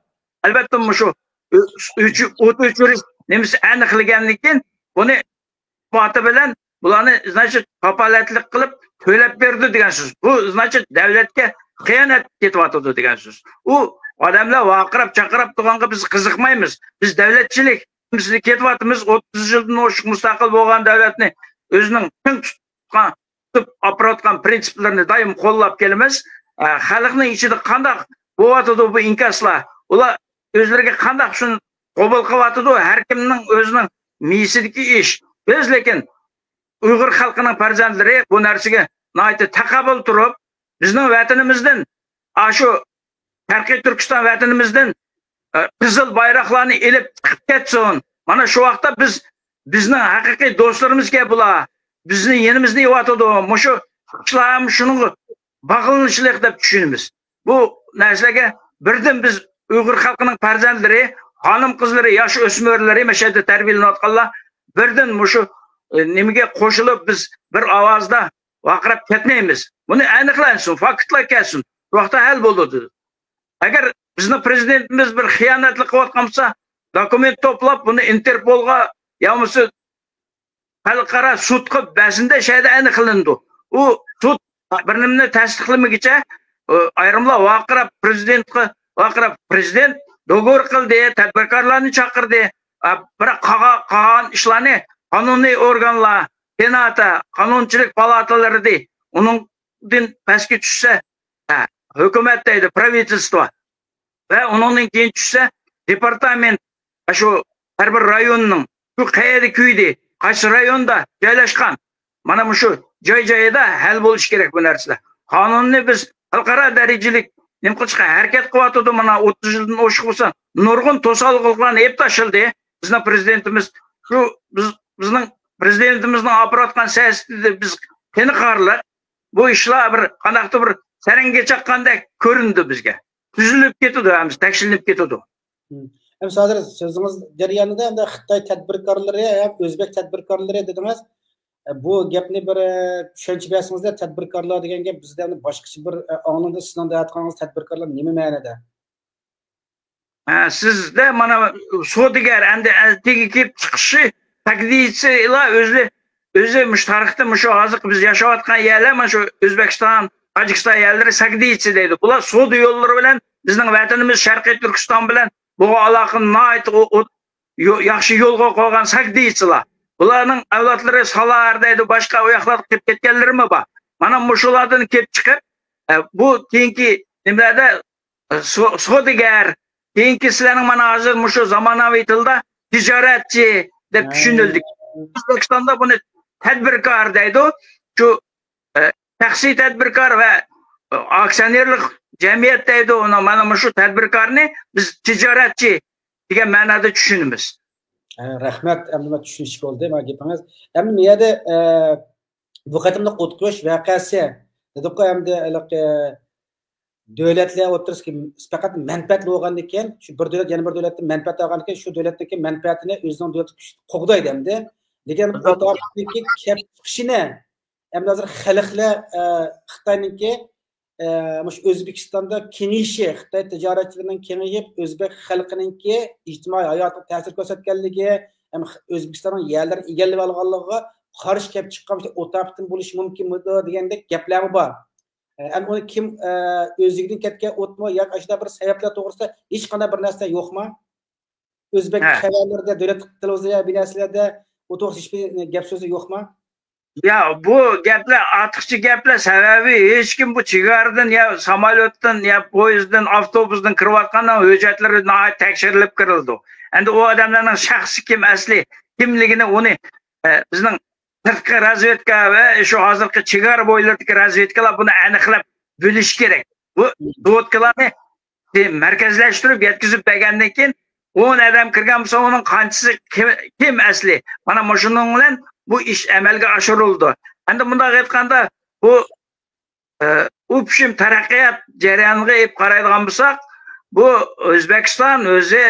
ئەلۋەتتە مۇشۇ ئۆ-، ئۆچۈ-، ئوت ئۆچۈرۈش نېمىسى ئەنىقلىگەندىن كېيىن بۇنى ئىسپاتى بىلەن بۇلارنى، значит، كاپالەتلىك قىلىپ تۆلەپ بېرىدۇ دېگەن سۆز. بۇ، значит، دۆلەتكە خىيانەت كېتىۋاتىدۇ دېگەن سۆز. ئۇ ئادەملەر ۋارقىراپ چاقىراپ تۇرغانغا بىز قىزىقمايمىز. بىز دۆلەتچىلىك، بىز كېتىۋاتىمىز. ئوتتۇز يىلدىن ئوشۇق مۇستەقىل بولغان دۆلەتنى ئۆزىنىڭ چىڭ تۇتقان، تۇتۇپ ئاپىرىۋاتقان پىرىنسىپلىرىنى دائىم قوللاپ كېلىمىز. ئە، خەلقنىڭ ئىچىدە قانداق بولۇۋاتىدۇ بۇ ئىنكاسلار؟ ئۇلار ئۆزلىرىگە قانداق شۇنى قوبۇل قىلىۋاتىدۇ؟ ھەر كىمنىڭ ئۆزىنىڭ مېيىسىدىكى ئىش. بىز لېكىن ئۇيغۇر خەلقىنىڭ پەرزەنتلىرى بۇ نەرسىگە ناھايىتى تاقابىل تۇرۇپ، بىزنىڭ ۋەتىنىمىزدىن، ئاشۇ شەرقىي تۈركىستان ۋەتىنىمىزدىن، ئە، قىزىل بايراقلارنى ئېلىپ چىقىپ كەتسۇن. مانا شۇ ۋاقىتتا بىز، بىزنىڭ ھەقىقىي دوستلىرىمىزكەن بۇلار. بىزنى يېنىمىزدا ئېۋاتىدۇ. مۇشۇ ئىشلار ھەم شۇنىڭغا باغلىنىشلىق دەپ چۈشىنىمىز. بۇ نەرسىلەرگە بىردىن بىز ئۇيغۇر خەلقىنىڭ پەرزەنتلىرى، خانىم-قىزلىرى، ياش ئۆسمۈرلىرى، مەشەدە تەربىيەلىنىۋاتقانلار بىردىن مۇشۇ، ئە، نېمىگە قوشۇلۇپ، بىز بىر ئاۋازدا ۋارقىراپ كەتمەيمىز. بۇنى ئەنىقلەنسۇن، فاكتلار كەلسۇن. بۇ ۋاقىتتا ھەل بولىدۇ. ئەگەر بىزنىڭ پرېزىدېنتىمىز بىر خىيانەتلىك قىلىۋاتقان بولسا، دوكۇمېنت توپلاپ، بۇنى ئىنتېرپولغا يا بولمىسا خەلقئارا سۇدقا بەرسىندە شەيدا ئېنىقلىنىدۇ. ئۇ سۇد بىر نېمىنى تەستىقلىمىگىچە، ئايرىملار ۋارقىراپ پرېزىدېنتقا، ۋارقىراپ پرېزىدېنت دوگور قىلدى، تەدبىركارلارنى چاقىردى. بىراق قالغان ئىشلارنى قانۇنىي ئورگانلار، سېنات، قانۇنچىلىك پالاتالىرىدى. ئۇنىڭدىن پەسكە چۈشسە، ھۆكۈمەت دەيدۇ، پراۋىتېلستۋو. ۋە ئۇنىڭدىن كېيىن چۈشسە، دېپارتامېنت، شۇ ھەر بىر رايوننىڭ، شۇ قەيەردە كۆيدى، قايسى رايوندا جايلاشقان، مانا مۇشۇ جاي-جايىدا ھەل بولۇشى كېرەك بۇ نەرسىلەر. قانۇننى بىز خەلقئارا دەرىجىلىك نېمە قىلىشقا ھەرىكەت قىلىۋاتىدۇ، مانا ئوتتۇز يىلدىن ئوشۇق بولسا، نۇرغۇن توسالغۇلۇقلارنى ئېلىپ تاشلىدى. بىزنىڭ پرېزىدېنتىمىز شۇ، بىز، بىزنىڭ پرېزىدېنتىمىزنىڭ ئاپىرىۋاتقان سىياسىتىدە بىز قېنىقارلىق. بۇ ئىشلار بىر قانداقتۇر بىر سەرەڭگە چاققاندەك كۆرۈندى بىزگە. تۈزۈلۈپ كېتىدۇ، ھەم تەكشىلىنىپ كېتىدۇ. مم. ئەمسە ھازىر سۆزىڭىز جەريانىدا ئەمدى خىتاي تەدبىركارلىرى ھەم ئۆزبەك تەدبىركارلىرى دېدىڭىز. ئە، بۇ گەپنى بىر، ئە، چۈشەنچە بەرسىڭىزدە، تەدبىركارلار دېگەن گەپ بىزدە ئەمدى باشقىچە بىر، ئە، ئاڭلىنىدۇ. سىزنىڭ دەۋاتقىنىڭىز تەدبىركارلار نېمە مەنىدە؟ ھە، سىزدە مانا سودىگەر ئەمدى ئەتىگە كېلىپ چىقىشى، تاكدىيچىلار ئۆزى، ئۆزى مۇشۇ تارىختا مۇشۇ ھازىرقى بىز ياشاۋاتقان يەرلەر، مانا شۇ ئۆزبېكىستان، تاجىكىستان يەرلىرى ساكدىيچى دەيدۇ. بۇلار سودا يوللىرى بىلەن بىزنىڭ ۋەتىنىمىز شەرقىي تۈركىستان بىلەن بولغان ئالاقىنى ناھايىتى ئو-، ئو-، يو-، ياخشى يولغا قويغان ساكدىيچىلار. بۇلارنىڭ ئەۋلادلىرى سالار دەيدۇ، باشقا ئۇ ياقلارغا كېلىپ كەتكەنلىرىمۇ بار. مانا مۇشۇلاردىن كېلىپ چىقىپ، ئە، بۇ كېيىنكى نېمىلەردە، ئە، سو-، سودىگەر، كېيىنكى سىلەرنىڭ مانا ھازىر مۇشۇ زاماناۋى تىلدا تىجارەتچى دەپ ھە. چۈشىنىلدى. ئۆزبېكىستاندا بۇنى تەدبىركار دەيدۇ. شۇ، ئە، شەخسىي تەدبىركار ۋە، ئە، ئاكسىيونېرلىق جەمئىيەت دەيدۇ. ئۇنى مانا مۇشۇ تەدبىركارنى بىز تىجارەتچى دېگەن مەنادا چۈشىنىمىز. ھە، رەھمەت، ئەمدى مانا چۈشىنىشلىك بولدى مانا گېپىڭىز. ئەمدى بۇ يەردە، ئە، بۇ قېتىملىق ئوت قويۇش ۋەقەسى دېدۇققۇ، ئەمدى ھېلىقى دۆلەتلەر ئوتتۇرىسىدىكى پەقەت مەنپەئەتلىك بولغاندىن كېيىن، شۇ بىر دۆلەت يەنە بىر دۆلەتتىن مەنپەئەت ئالغاندىن كېيىن، شۇ دۆلەتنىڭكى مەنپەئەتىنى ئۆزىنىڭ دۆلىتى كۈچلۈك قوغدايدۇ ئەمدى. لېكىن بۇ تارتىشتىكى كەپ چىقىشىنى ئەمدى ھازىر خەلقلەر، ئە، خىتاينىڭكى، ئە، مۇشۇ ئۆزبېكىستاندا كېڭىيىشى، خىتاي تىجارەتچىلىرىنىڭ كېڭىيىپ، ئۆزبېك خەلقىنىڭكى ئىجتىمائىي ھاياتىغا تەسىر كۆرسەتكەنلىكى، ھەم خ-، ئۆزبېكىستاننىڭ يەرلىرىنى ئىگىلەپ ئالغانلىقىغا قارشى كەپ چىققان مۇشۇ ئوت ئاپىتىمۇ بولۇشى مۇمكىنمىدۇ دېگەندەك گەپلەرمۇ بار. ئە، ئەمما ئۇنى كىم، ئە، ئۆزلۈكىدىن كەتكەن ئوتمۇ ياكى ئاشۇنداق بىر سەۋەبلەر توغرىسىدا ھېچقانداق بىر نەرسە يوقما؟ ئۆزبېك ھە. خەۋەرلىرىدە، دۆلەت تېلېۋىزىيە، بىر نەرسىلەردە ئۇ توغرىسىدا ھېچبىر گەپ سۆزى يوقما؟ يا، بۇ گەپلەر ئارتۇقچە گەپلەر، سەۋەبى ھېچكىم بۇ چېگرادىن يا ساموليوتتىن يا پويىزدىن، ئاپتوبۇستىن كىرىۋاتقاننىڭ ھۆججەتلىرى ناھايىتى تەكشۈرۈلۈپ كىرىلىدۇ. ئەمدى ئۇ ئادەملەرنىڭ شەخسى كىم ئەسلى، كىملىكىنى ئۇنى، ئە، بىزنىڭ سىرتقى رازۋېدكا ۋە شۇ ھازىرقى چېگرا بويلىرىدىكى رازۋېدكىلار بۇنى ئېنىقلاپ بىلىشى كېرەك. بۇ سوۋوتكىلارنى مەركەزلەشتۈرۈپ يەتكۈزۈپ بەرگەندىن كېيىن، ئون ئادەم كىرگەن بولسا، ئۇنىڭ قانچىسى كىم، كىم ئەسلى؟ مانا مۇشۇنىڭ بىلەن بۇ ئىش ئەمەلگە ئاشۇرۇلىدۇ. ئەمدى مۇنداق ئېيتقاندا، بۇ، ئە، ئۇپشىم تەرەققىيات جەريانىغا ئېلىپ قارايدىغان بولساق، بۇ ئۆزبېكىستان ئۆزى،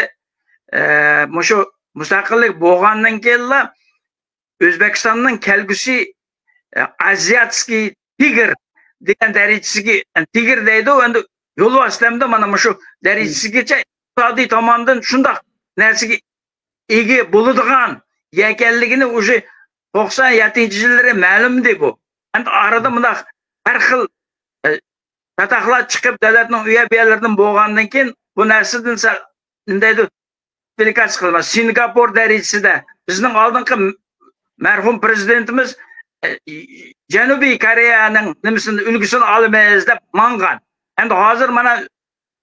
ئە، مۇشۇ مۇستەقىللىك بولغاندىن كېيىنلا ئۆزبېكىستاننىڭ كەلگۈسى، ئە، ئازىياتسكىي تىگىر دېگەن دەرىجىسىگە، تىگىر دەيدۇ، ئەمدى يولۋاس دەمدۇ، مانا مۇشۇ دەرىجىسىگىچە ئىقتىسادىي تاماندىن شۇنداق نەرسىگە ئىگە بولىدىغان ئىكەنلىكىنى ئۇشۇ توقسان يەتتىنچى يىللىرى مەلۇمدى بۇ. ئەمدى ئارىدا مۇنداق ھەر خىل، ئە، چاتاقلار چىقىپ، دۆلەتنىڭ ئۇ يەر بۇ يەرلىرىدىن بولغاندىن كېيىن، بۇ نەرسىدىن سەل، نېمە دەيدۇ، ئىمپلىكاتسىيە قىلىمەن. سىنگاپور دەرىجىسىدە بىزنىڭ ئالدىنقى مەرھۇم پرېزىدېنتىمىز، ئە، جەنۇبىي كورېيەنىڭ نېمىسىنى، ئۈلگىسىنى ئالىمىز دەپ ماڭغان. ئەمدى ھازىر مانا،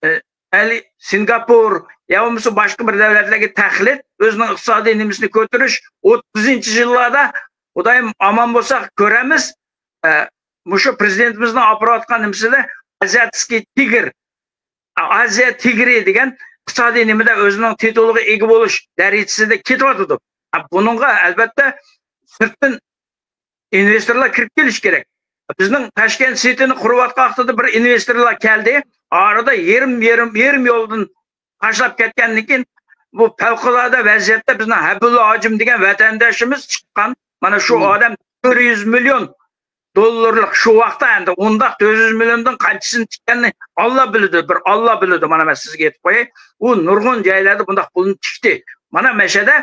ئە، ئەلى سىنگاپور يا بولمىسا باشقا بىر دۆلەتلەرگە تەقلىد، ئۆزىنىڭ ئىقتىسادىي نېمىسىنى كۆتۈرۈش، ئوتتۇزىنچى يىللاردا خۇدايىم ئامان بولسا كۆرەرمىز. ئە، مۇشۇ پرېزىدېنتىمىزنىڭ ئاپىرىۋاتقان نېمىسىدە ئازىياتسكىي تىگىر، ئازىيا تىگرى دېگەن ئىقتىسادىي نېمىدە ئۆزىنىڭ تىتۇلىغا ئىگە بولۇش دەرىجىسىدە كېتىۋاتىدۇ. ھە، بۇنىڭغا ئەلۋەتتە سىرتتىن ئىنۋېستورلار كىرىپ كېلىشى كېرەك. بىزنىڭ تاشكەنت سىتىنى قۇرۇۋاتقان ۋاقتىدا بىر ئىنۋېستورلار كەلدى. ئارىدا يېرىم، يېرىم، يېرىم يولدىن تاشلاپ كەتكەندىن كېيىن، بۇ پەۋقۇلئاددە ۋەزىيەتتە بىزنىڭ ھەبىبۇللا ھاجىم دېگەن ۋەتەنداشىمىز چىققان. مانا شۇ ئادەم تۆت يۈز مىليون دوللارلىق شۇ ۋاقىتتا، ئەمدى ئۇنداق تۆت يۈز مىليوندىن قانچىسىنى تىككەننى ئاللا بىلىدۇ، بىر ئاللا بىلىدۇ. مانا مەن سىزگە ئېيتىپ قوياي، ئۇ نۇرغۇن جايلاردا بۇنداق پۇلنى تىكتى. مانا مەشەدە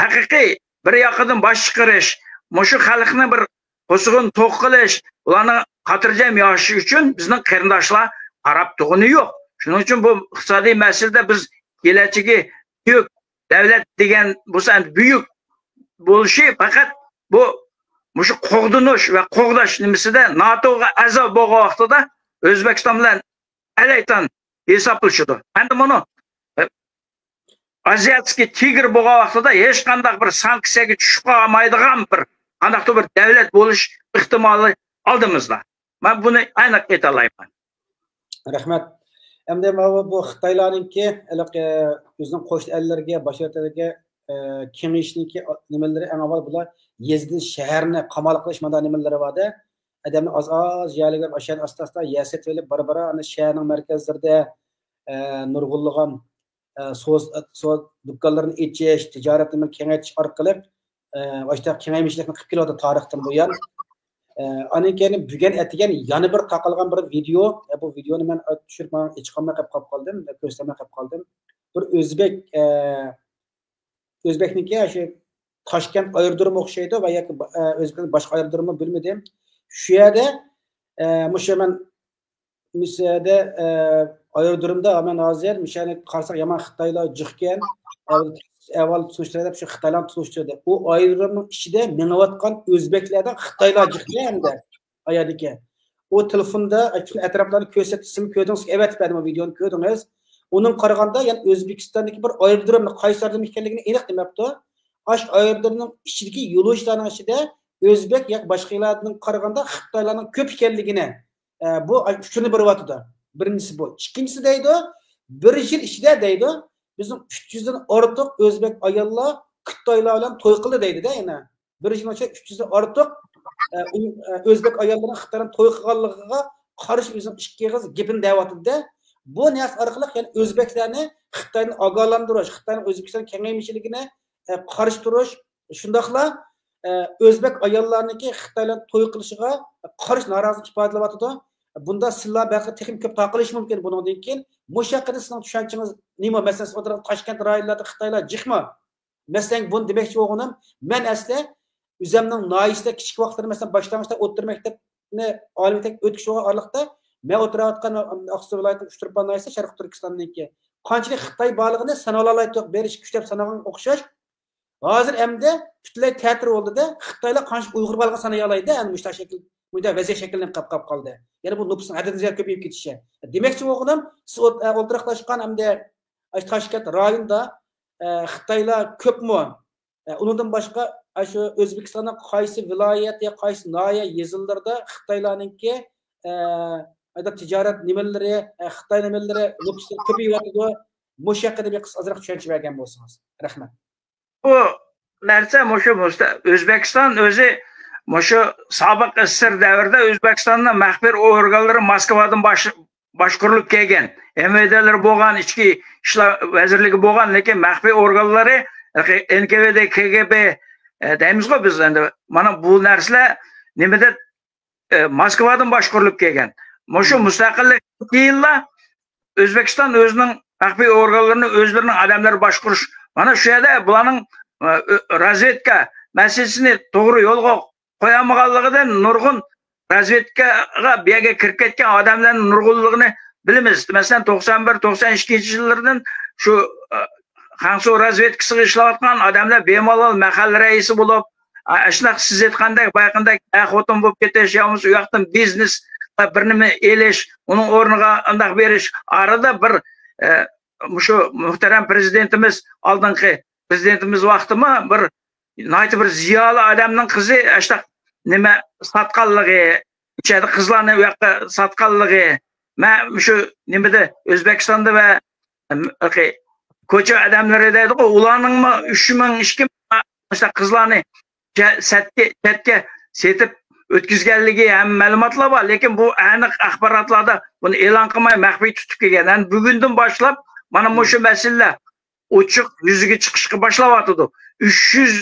ھەقىقىي بىر ياقىدىن باش چىقىرىش، مۇشۇ خەلقنى بىر قوزغىن توق قىلىش، ئۇلارنىڭ خاتىرجەم ياشىشى ئۈچۈن بىزنىڭ قېرىنداشلار قاراپ تۇرغىنى يوق. شۇنىڭ ئۈچۈن بۇ ئىقتىسادىي مەسىلىدە بىز كېلەچىكى بۈيۈك دەۋلەت دېگەن بولسا، ئەمدى بۈيۈك بولۇشى پەقەت بۇ، مۇشۇ قوغدىنىش ۋە قوغداش نېمىسىدە ناتوغا ئەزا بولغان ۋاقتىدا ئۆزبېكىستان بىلەن ئەلەيتان ھېسابلىشىدۇ. ئەمدى بۇنى، ئە، ئازىياتسكىي تىگىر بولغان ۋاقتىدا ھېچقانداق بىر سانكسىيەگە چۈشۈپ قالمايدىغان بىر قانداقتۇر بىر دەۋلەت بولۇش ئېھتىمالى ئالدىمىزدا. مەن بۇنى ئېنىق ئېيتالايمەن. رەھمەت. ئەمدى ماۋۇ بۇ خىتايلارنىڭكى ھېلىقى ئۆزىنىڭ قوشنا ئەللىرىگە، باشقا ئەللەرگە، ئە، كېڭىيىشنىڭكى نېمىلىرى، ئەڭ ئاۋۋال بۇلار يېزىدىن شەھەرنى قامال قىلىش مانداق نېمىلىرى بار-دە. ئادەمنى ئاز-ئاز يەرلىگە ئاشۇ يەردىن ئاستا-ئاستا يەر سېتىۋېلىپ، بارا-بارا ئانا شەھەرنىڭ مەركەزلىرىدە، ئە، نۇرغۇنلىغان، ئە، سودا، سودا دۇكانلىرىنى ئېچىش، تىجارەتنى كېڭەيتىش ئارقىلىق، ئە، ئاشۇنداق كېڭەيمىچىلىكنى قىلىپ كېلىۋاتىدۇ تارىختىن بۇيان. ئە، ئاندىن كېيىن بۈگۈن ئەتىگەن يەنە بىر تارقالغان بىر ۋىدېئو، ئە، بۇ ۋىدېئونى مەن، ئە، چۈشۈرۈپ ماڭا ئېچىقالماي قېلىپ قالدىم، ئە، كۆرسەتمەي قېلىپ قالدىم. بىر ئۆزبېك، ئە، ئۆزبېكنىڭكى شۇ تاشكەنت ئايرودرومى ئوخشايدۇ ۋە ياكى با-، ئە، ئۆزبېكنىڭ باشقا ئايرودرومى بىلمىدىم. شۇ يەردە، ئە، مۇشۇ مەن مۇشۇ يەردە، ئە، ئايرودرومدا مەن ھازىر مۇشۇ يەرنى قارىساق يامان خىتايلار جىقكەن. ئەۋ-، ئەۋۋال تونۇشتۇراي دەپ شۇ خىتايلارنى تونۇشتۇردى. ئۇ ئايرودرومنىڭ ئىچىدە مېڭىۋاتقان ئۆزبېكلەردە خىتايلار جىقكەن ھەمدە ئايادىكى. ئۇ تېلېفوندا، ئە، پۈتۈن ئەتراپلارنى كۆرسەتتى، سىزمۇ كۆردىڭىز، ئەۋەتىپ بەردىم ئۇ ۋىدېونى كۆردىڭىز. ئۇنىڭ قارىغاندا، يەنى ئۆزبېكىستاندىكى بىر ئايرودرومنى قايسى ئايرودروم ئىكەنلىكىنى ئېنىق دېمەپتۇ. ئاشۇ ئايرودرومنىڭ ئىچىدىكى يولۇچىلارنىڭ ئىچىدە ئۆزبېك ياكى باشقىلاردىن قارىغاندا خىتايلارنىڭ كۆپ ئىكەنلىكىنى، ئە، بۇ ئۇچۇرنى بېرىۋاتىدۇ. بىرىنچىسى بۇ. ئىككىنچىسى دەيدۇ، بىر يىل ئىچىدە دەيدۇ، بىزنىڭ ئۈچ يۈزدىن ئارتۇق ئۆزبېك ئاياللار خىتايلار بىلەن توي قىلدى دەيدۇ-دە يەنە. بىر يىلنىڭ ئىچىدە ئۈچ يۈزدىن ئارتۇق، ئە، ئۇ، ئە، ئۆزبېك ئاياللىرىنىڭ خىتاينىڭ توي قىلغانلىقىغا قارشى ئۆزىنىڭ ئىككى ئېغىز گېپىنى دەۋاتىدۇ-دە. بۇ نەرسە ئارقىلىق يەنى ئۆزبېكلەرنى خىتايدىن ئاگاھلاندۇرۇش، خىتاينىڭ ئۆزبېكىستان كېڭەيمىچىلىكىنى، ئە، قارشى تۇرۇش، شۇنداقلا، ئە، ئۆزبېك ئاياللارنىڭكى خىتايلارنىڭ توي قىلىشىغا قارشى نارازىلىق ئىپادىلەۋاتىدۇ. بۇندا سىللار بەلكى تېخىمۇ كۆپ تارقىلىشى مۇمكىن بۇنىڭدىن كېيىن. مۇشۇ ھەققىدە سىزنىڭ چۈشەنچىڭىز نېمە؟ مەسىلەن، سىز ئولتۇرغان تاشكەنت رايونلاردا خىتايلار جىقمۇ؟ مەسىلەن، بۇنى دېمەكچى بولغىنىم، مەن ئەسلى ئۆزۈمنىڭ ناھىيىسىدە كىچىك ۋاقىتلىرىم، مەسىلەن، باشلانغۇچتا ئوتتۇرا مەكتەپنى ئالىي مەكتەپكە ئۆتكۈچى بولغان ئارىلىقتا، مەن ئولتۇراۋاتقان ئاقسۇ ۋىلايىتىنىڭ ئۇچتۇرپان ناھىيىسى شەرقىي تۈركىستاندىكى قانچىلىك خىتاي بارلىقىنى سانىيالالايتتۇق، بىر ئىككى ئۈچ دەپ سانىغانغا ئوخشاش. ھازىر ئەمدى پۈتۈنلەي تەتۈر بولدى-دە، خىتايلار قانچىلىك ئۇيغۇر بارلىقىنى سانىيالايدۇ، ئەمدى مۇشۇنداق شەكىل، مۇنداق ۋەزىيەت شەكىللىنىپ قاپ، قاپ قالدى. يەنە بۇ نوپۇسنىڭ ھەددىدىن زىيادە كۆپىيىپ كېتىشى. دېمەكچى بولغىنىم، سىز ئولت-، ئولتۇراقلاشقان ئەمدى ئاشۇ تاشكەنت رايونىدا، ئە، خىتايلار كۆپمۇ؟ ئە، ئۇنىڭدىن باشقا، ئاشۇ ئۆزبېكىستاننىڭ قايسى ۋىلايەت يا قايسى ناھىيە يېزىلىرىدا خىتايلارنىڭكى، ئە، ئايدا تىجارەت نېمىلىرى، ئە، خىتاي نېمىلىرى نوپۇسلىرى كۆپىيىۋاتىدۇ؟ مۇشۇ ھەققىدە بىر قىسقا ئازراق چۈشەنچە بەرگەن بولسىڭىز. رەھمەت. بۇ نەرسە مۇشۇ مۇستا-، ئۆزبېكىستان ئۆزى مۇشۇ سابىق ئېسسىسېر دەۋرىدە ئۆزبېكىستاننىڭ مەخپىي ئورگانلىرى موسكۋادىن باش-، باشقۇرۇلۇپ كەلگەن، ئېم ۋې دېلىرى بولغان، ئىچكى ئىشلار ۋەزىرلىكى بولغان، لېكىن مەخپىي ئورگانلىرى، ئېن كې ۋې دې، كې گې بې، ئە، دەيمىزغۇ بىز ئەمدى. مانا بۇ نەرسىلەر نېمىدە، ئە، موسكۋادىن باشقۇرۇلۇپ كەلگەن. مۇشۇ مۇستەقىللىكتىن كېيىنلا ئۆزبېكىستان ئۆزىنىڭ مەخپىي ئورگانلىرىنى ئۆزلىرىنىڭ ئادەملىرى باشقۇرۇش. مانا شۇ يەردە بۇلارنىڭ، ئە، ئۆ-، رازۋېدكا مەسىلىسىنى توغرا يولغا قويالمىغانلىقىدىن نۇرغۇن رازۋېدكاغا بۇ يەرگە كىرىپ كەتكەن ئادەملەرنىڭ نۇرغۇنلىقىنى بىلىمىز. مەسىلەن، توقسان بىر، توقسان ئىككىنچى يىللىرىدىن شۇ، ئە، خەنسۇ رازۋېدكىسىغا ئىشلەۋاتقان ئادەملەر بىمالال مەھەللە رەئىسى بولۇپ، ئە، ئاشۇنداق سىز ئېيتقاندەك، بايىقىندەك ئەر خوتۇن بولۇپ كېتىش، يا بولمىسا ئۇ ياقتىن بىزنېس بىر نېمە ئېلىش، ئۇنىڭ ئورنىغا ئانداق بېرىش. ئارىدا بىر، ئە، مۇشۇ مۇھتەرەم پرېزىدېنتىمىز، ئالدىنقى پرېزىدېنتىمىز ۋاقتىمۇ بىر ناھايىتى بىر زىيالىي ئادەمنىڭ قىزى ئاشۇنداق نېمە ساتقانلىقى، ئىچەردە قىزلارنى ئۇ ياققا ساتقانلىقى. مەن مۇشۇ نېمىدە، ئۆزبېكىستاندا ۋە، ئەم، كوچا ئادەملىرى دەيدىغۇ، ئۇلارنىڭمۇ ئۈچ مىڭ، ئىككى مىڭ مۇشۇنداق قىزلارنى چە-، سەتكە، چەتكە سېتىپ ئۆتكۈزگەنلىكى ھەم مەلۇماتلار بار، لېكىن بۇ ئېنىق ئاخباراتلاردا بۇنى ئېلان قىلماي مەخپىي تۇتۇپ كەلگەن. يەنى بۈگۈندىن باشلاپ مانا مۇشۇ مەسىلىلەر ئوچۇق يۈزىگە چىقىشقا باشلاۋاتىدۇ. ئۈچ يۈز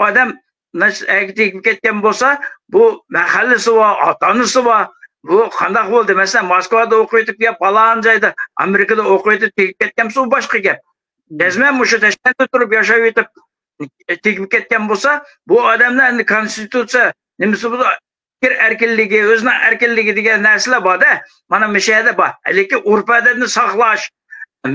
ئادەم نەس-، ئەگە تېگىپ كەتكەن بولسا، بۇ مەھەللىسى بار، ئاتا-ئانىسى بار. بۇ قانداق بولدى؟ مەسىلەن، موسكۋادا ئوقۇۋېتىپ يا پالان جايدا، ئامېرىكىدا ئوقۇۋېتىپ تېگىپ كەتكەن بولسا، ئۇ باشقا گەپ. جەزمەن مۇشۇ تاشكەنتتە تۇرۇپ ياشاۋېتىپ، تېگىپ كەتكەن بولسا، بۇ ئادەملەر ئەمدى كونستىتۇتسىيە نېمىسى بولىدۇ، پىكىر ئەركىنلىكى، ئۆزىنىڭ ئەركىنلىكى دېگەن نەرسىلەر بار-دە. مانا مۇشۇ يەردە بار. لېكىن ئۇرپ-ئادەتنى ساقلاش،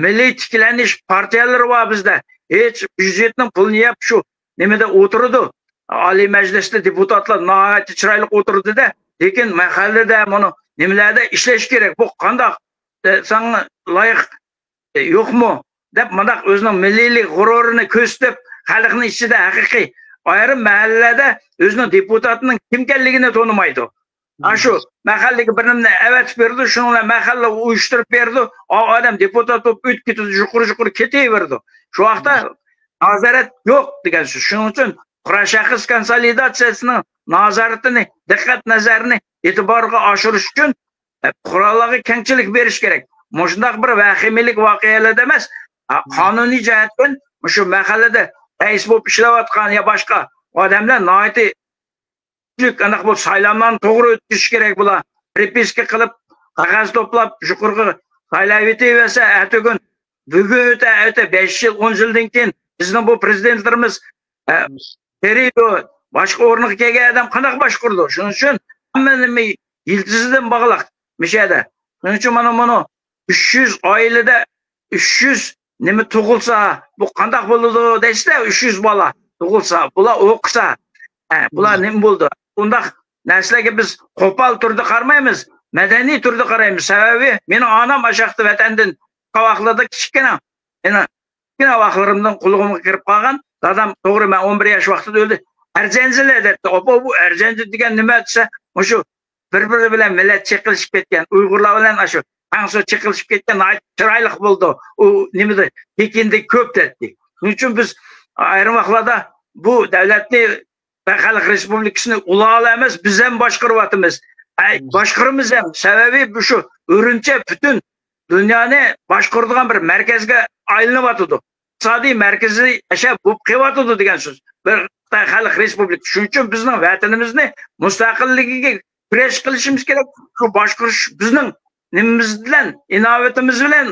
مىللىي تىكلەنىش پارتىيەلىرى بار بىزدە. ھېچ بيۇجېتنىڭ پۇلىنى يەپ شۇ نېمىدە ئولتۇرىدۇ. ئالىي مەجلىستە دېپۇتاتلار ناھايىتى چىرايلىق ئولتۇرىدۇ-دە. لېكىن مەھەللىدە، مۇنۇ نېمىلەردە ئىشلەش كېرەك. بۇ قانداق، ئە، ساڭا لايىق، ئە، يوقمۇ؟ دەپ مۇنداق ئۆزىنىڭ مىللىيلىك غۇرۇرىنى كۆرسىتىپ، خەلقنىڭ ئىچىدە ھەقىقىي ئايرىم مەھەللىلەردە ئۆزىنىڭ دېپۇتاتىنىڭ كىمكەنلىكىنى تونۇمايدۇ. ئاشۇ مەھەللىگە بىر نېمىنى ئەۋەتىپ بېرىدۇ، شۇنىڭ بىلەن مەھەللە ئۇيۇشتۇرۇپ بېرىدۇ. ئا ئادەم دېپۇتات بولۇپ ئۆتۈپ كېتىدۇ، يۇقىرى يۇقىرى كېتىۋېرىدۇ. شۇ ۋاقىتتا نازارەت يوق دېگەن سۆز. شۇنىڭ ئۈچۈن قۇرام شەخس كونسولىداتسىيەسىنىڭ نازارىتىنى، دىققەت نەزىرىنى ئېتىبارغا ئاشۇرۇش ئۈچۈن، ئە، پۇقرالارغا كەڭچىلىك بېرىش كېرەك. مۇشۇنداق بىر ۋەھىمىلىك ۋەقەلەردە ئەمەس، ئا، قانۇنىي جەھەتتىن مۇشۇ مەھەللىدە رەئىس بولۇپ ئىشلەۋاتقان يا باشقا ئادەملەر ناھايىتى كۈچلۈك، ئانداق بولۇپ سايلاملارنى توغرا ئۆتكۈزۈش كېرەك بۇلار. پرىپىسكا قىلىپ، قەغەز توپلاپ، يۇقىرىغا سايلاۋېتىۋەرسە، ئەتىگۈن، بۈگۈن ئۆتە، ئەتە بەش يىل، ئون يىلدىن كېيىن بىزنىڭ بۇ پرېزىدېنتلىرىمىز، ئە، قېرىيدۇ، باشقا ئورۇنغا كەلگەن ئادەم قانداق باشقۇرىدۇ؟ شۇنىڭ ئۈچۈن ھەممە نېمە يىلتىزىدىن باغلىق مۇشۇ يەردە. شۇنىڭ ئۈچۈن مانا مۇنۇ ئۈچ يۈز ئائىلىدە ئۈچ يۈز نېمە تۇغۇلسا، بۇ قانداق بولىدۇ دەيسىلەر، ئۈچ يۈز بالا تۇغۇلسا، بۇلار ئوقۇسا، ھە، بۇلار نېمە بولىدۇ؟ بۇنداق نەرسىلەرگە بىز قوپال تۈردە قارىمايمىز، مەدەنىي تۈردە قارايمىز. سەۋەبى، مېنىڭ ئانام ئاشاقتا ۋەتەندىن چىققان ۋاقىتلاردا كىچىككىنە، مېنىڭ كىچىككىنە ۋاقىتلىرىمدىن قۇلىقىمغا كىرىپ قالغان، دادام توغرا، مەن ئون بىر ياش ۋاقتىدا ئۆلدى. ئەرجەنجىلە دەيتتى. ئاپا، بۇ ئەرجەنجە دېگەن نېمە دېسە، مۇشۇ بىر-بىرى بىلەن مىللەت چېقىلىشىپ كەتكەن، ئۇيغۇرلار بىلەن ئاشۇ خەنزۇ چېقىلىشىپ كەتكەن ناھايىتى چىرايلىق بولىدۇ. ئۇ نېمىدە، پېكىندە كۆپ دەيتتى. شۇنىڭ ئۈچۈن بىز ئايرىم ۋاقىتلاردا بۇ دۆلەتنى، خەلق رېسپۇبلىكىسىنى ئۇلارلا ئەمەس، بىز ھەم باشقۇرۇۋاتىمىز. ئەي، باشقۇرىمىز ھەم. سەۋەبى بۇ شۇ ئۈرۈمچى پۈتۈن دۇنيانى باشقۇرىدىغان بىر مەركەزگە ئايلىنىۋاتىدۇ. ئىقتىسادىي مەركىزىي ياشاپ بولۇپ قېلىۋاتىدۇ دېگەن سۆز. بىر خىتاي خەلق رېسپۇبلىكىسى. شۇنىڭ ئۈچۈن بىزنىڭ ۋەتىنىمىزنى مۇستەقىللىكىگە كۈرەش قىلىشىمىز كېرەك. شۇ باشقۇرۇش بىزنىڭ نېمىمىز بىلەن، ئىناۋىتىمىز بىلەن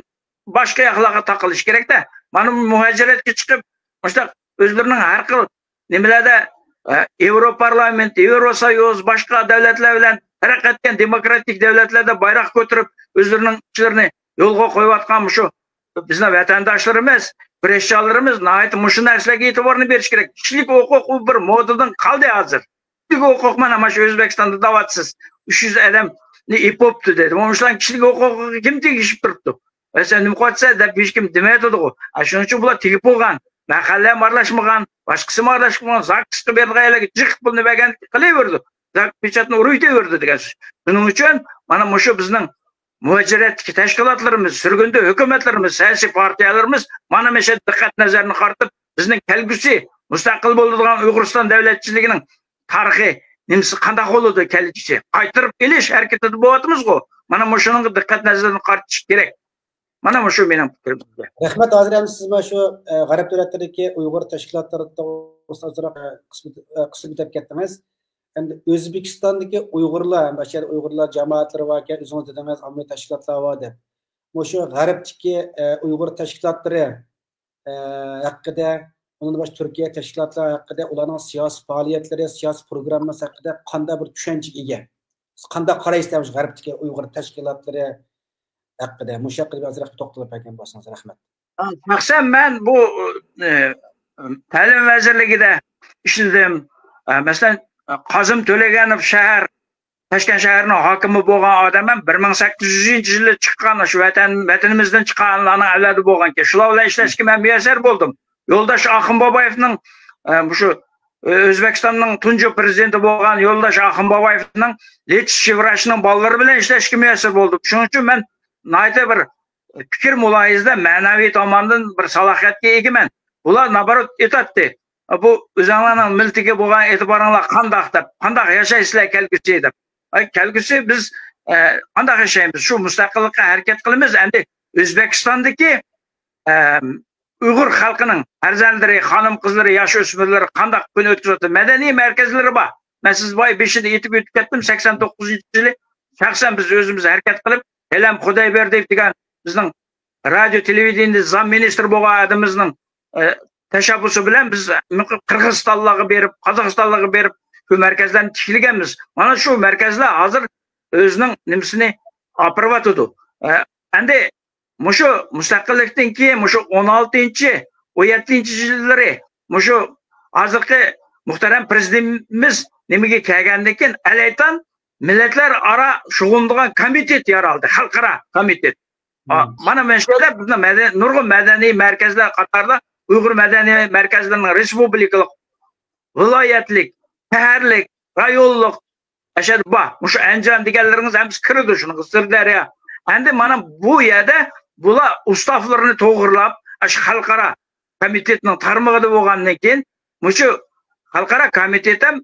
باشقا ياقلارغا تاقىلىش كېرەكتە. مانا مۇھاجىرەتكە چىقىپ، مۇشۇنداق ئۆزلىرىنىڭ ھەر خىل نېمىلەردە، ئە، ياۋروپارلامېنت، ياۋروسويۇز، باشقا دۆلەتلەر بىلەن تەرەققىي ئەتكەن دېموكراتىك دۆلەتلەردە بايراق كۆتۈرۈپ، ئۆزلىرىنىڭ ئىشلىرىنى يولغا قويۇۋاتقان مۇشۇ بىزنىڭ ۋەتەنداشلىرىمىز، كۈرەشچانلىرىمىز ناھايىتى مۇشۇ نەرسىلەرگە ئېتىبارنى بېرىش كېرەك. كىشىلىك ھوقۇق ئۇ بىر مودىدىن قالدى ھازىر. كىشىلىك ھوقۇق مانا، مانا شۇ ئۆزبېكىستاندا دەۋاتىسىز. ئۈچ يۈز ئادەمنى ئېپىپتۇ دېدى. مۇشۇلارنىڭ كىشىلىك ھوقۇقىغا كىم تېگىشىپ تۇرۇپتۇ؟ ۋە سەن نېمە قىلىۋاتىسەن دەپ ھېچكىم دېمەيۋاتىدىغۇ. ئا، شۇنىڭ ئۈچۈن بۇلار تېگىپ بولغان. مەھەللە ھەم ئارىلاشمىغان، باشقىسى ھەم ئارىلاشمىغان، زاكسقا بېرىدىغان يەرلەرگە جىق پۇلنى بەرگەن قىلىۋېرىدۇ. زاك پېچاتنى ئۇرۇۋېتىۋېرىدۇ دېگەن سۆز. شۇنىڭ ئۈچۈن مانا مۇشۇ بىزنىڭ مۇھاجىرەتتىكى تەشكىلاتلىرىمىز، سۈرگۈندە ھۆكۈمەتلىرىمىز، سىياسىي پارتىيەلىرىمىز مانا مۇشۇ دىققەت نەزىرىنى قارىتىپ، بىزنىڭ كەلگۈسى مۇستەقىل بولىدىغان ئۇيغۇرىستان دۆلەتچىلىكىنىڭ تارىخى نېمىسى قانداق بولىدۇ كەلگۈسى؟ قايتۇرۇپ ئېلىش ھەرىكىتىدە بولۇۋاتىمىزغۇ. مانا مۇشۇنىڭغا دىققەت نەزىرىنى قارىتىش كېرەك. مانا مۇشۇ مېنىڭ پىكرىم. رەھمەت، ھازىر ئەمدى سىز مانا شۇ، ئە، غەرب دۆلەتلىرىدىكى ئۇيغۇر تەشكىلاتلىرى توغرىسىدا ئازراق، ئە، قىسمەن، ئە، قىسىم ئۆتۈپ كەتتىڭىز. ئەمدى ئۆزبېكىستاندىكى ئۇيغۇرلار، ھەم باشقا ئۇيغۇرلار جامائەتلىرى باركەن، ئۆزىڭىز دېدىڭىز، ئاممىۋى تەشكىلاتلار بار دەپ. مۇشۇ غەربتىكى، ئە، ئۇيغۇر تەشكىلاتلىرى، ئە، ھەققىدە، ئۇنىڭدىن باشقا تۈركىيە تەشكىلاتلار ھەققىدە، ئۇلارنىڭ سىياسىي پائالىيەتلىرى، سىياسىي پروگراممىسى ھەققىدە قانداق بىر چۈشەنچىگە ئىگە؟ سىز قانداق قارايسىز مۇشۇ غەربتىكى ئۇيغۇر تەشكىلاتلىرى ھەققىدە؟ مۇشۇ ھەققىدە ئازراق توختىلىپ بەرگەن بولسىڭىز رەھمەت. شەخسەن مەن بۇ، ئە، تەلىم ۋەزىرلىكىدە ئىشلىدىم. ئە، مەسىلەن، قاسىم تۆلىگەنوف شەھەر، تاشكەنت شەھىرىنىڭ ھاكىمى بولغان ئادەم مەن بىر مىڭ سەككىز يۈزىنچى يىلى چىققان شۇ ۋەتەن، ۋەتىنىمىزدىن چىققانلارنىڭ ئەۋلادى بولغانكەن. شۇلار بىلەن ئىشلەشكە مەن مۇيەسسەر بولدۇم. يولداش ئاخۇن بابايېۋنىڭ، ئە، مۇشۇ، ئە، ئۆزبېكىستاننىڭ تۇنجى پرېزىدېنتى بولغان يولداش ئاخۇن بابايېۋنىڭ لېچىس شىۋراشنىڭ بالىلىرى بىلەن ئىشلەشكە مۇيەسسەر بولدۇم. شۇنىڭ ئۈچۈن مەن ناھايىتى بىر پىكىر مۇلاھىزىدە مەنەۋى تاماندىن بىر سالاھىيەتكە ئىگىمەن. بۇلار نابارات ئېيتاتتى، بۇ ئۆزۈڭلارنىڭ مىللىتىگە بولغان ئېتىبارىڭلار قانداق دەپ، قانداق ياشايسىلەر كەلگۈسى دەپ. ئاي، كەلگۈسى بىز، ئە، قانداق ياشايمىز؟ شۇ مۇستەقىللىققا ھەرىكەت قىلىمىز. ئەمدى ئۆزبېكىستاندىكى، ئە، ئۇيغۇر خەلقىنىڭ پەرزەنتلىرى، خانىم-قىزلىرى، ياش ئۆسمۈرلىرى قانداق كۈن ئۆتكۈزۈۋاتىدۇ؟ مەدەنىي مەركەزلىرى بار. مەن سىز بايا بېشىدا ئېيتىپ ئۆتۈپ كەتتىم، سەكسەن توققۇزىنچى يىلى شەخسەن بىز ئۆزىمىز ھەرىكەت قىلىپ، ھېلەم خۇدايبېردىيېۋ دېگەن بىزنىڭ رادىيو تېلېۋىدېنىيەدە زام مىنىستىر بولغان ئادىمىمىزنىڭ، ئە، تەشەببۇسى بىلەن بىز قىرغىزىستانلارغا بېرىپ، قازاقىستانلارغا بېرىپ، شۇ مەركەزلەرنى تىكلىگەنمىز. مانا شۇ مەركەزلەر ھازىر ئۆزىنىڭ نېمىسىنى ئاپىرىۋاتىدۇ. ئە، ئەمدى مۇشۇ مۇستەقىللىكتىن كېيىن، مۇشۇ ئون ئالتىنچى، ئون يەتتىنچى يىللىرى، مۇشۇ ھازىرقى مۇھتەرەم پىرېزىدېنتىمىز نېمىگە كەلگەندىن كېيىن، ئەلەيتان مىللەتلەر ئارا شۇغۇللىنىدىغان كومىتېت يارالدى، خەلقئارا كومىتېت. ئا، مانا مەن شۇ يەردە بىزنىڭ مەدەن-، نۇرغۇن مەدەنىي مەركەزلەر قاتارىدا ئۇيغۇر مەدەنىي مەركەزلىرىنىڭ رېسپۇبلىكىلىق، ۋىلايەتلىك، شەھەرلىك، رايونلۇق، ئەشەدە بار. مۇشۇ ئەنجان دېگەنلىرىڭىز ھەممىسى كىرىدۇ شۇنىڭغا، سىردەريا. ئەمدى مانا بۇ يەردە بۇلار ئۇستافلىرىنى توغرىلاپ، ئاشۇ خەلقئارا كومىتېتنىڭ تارمىقىدا بولغاندىن كېيىن، مۇشۇ خەلقئارا كومىتېت ھەم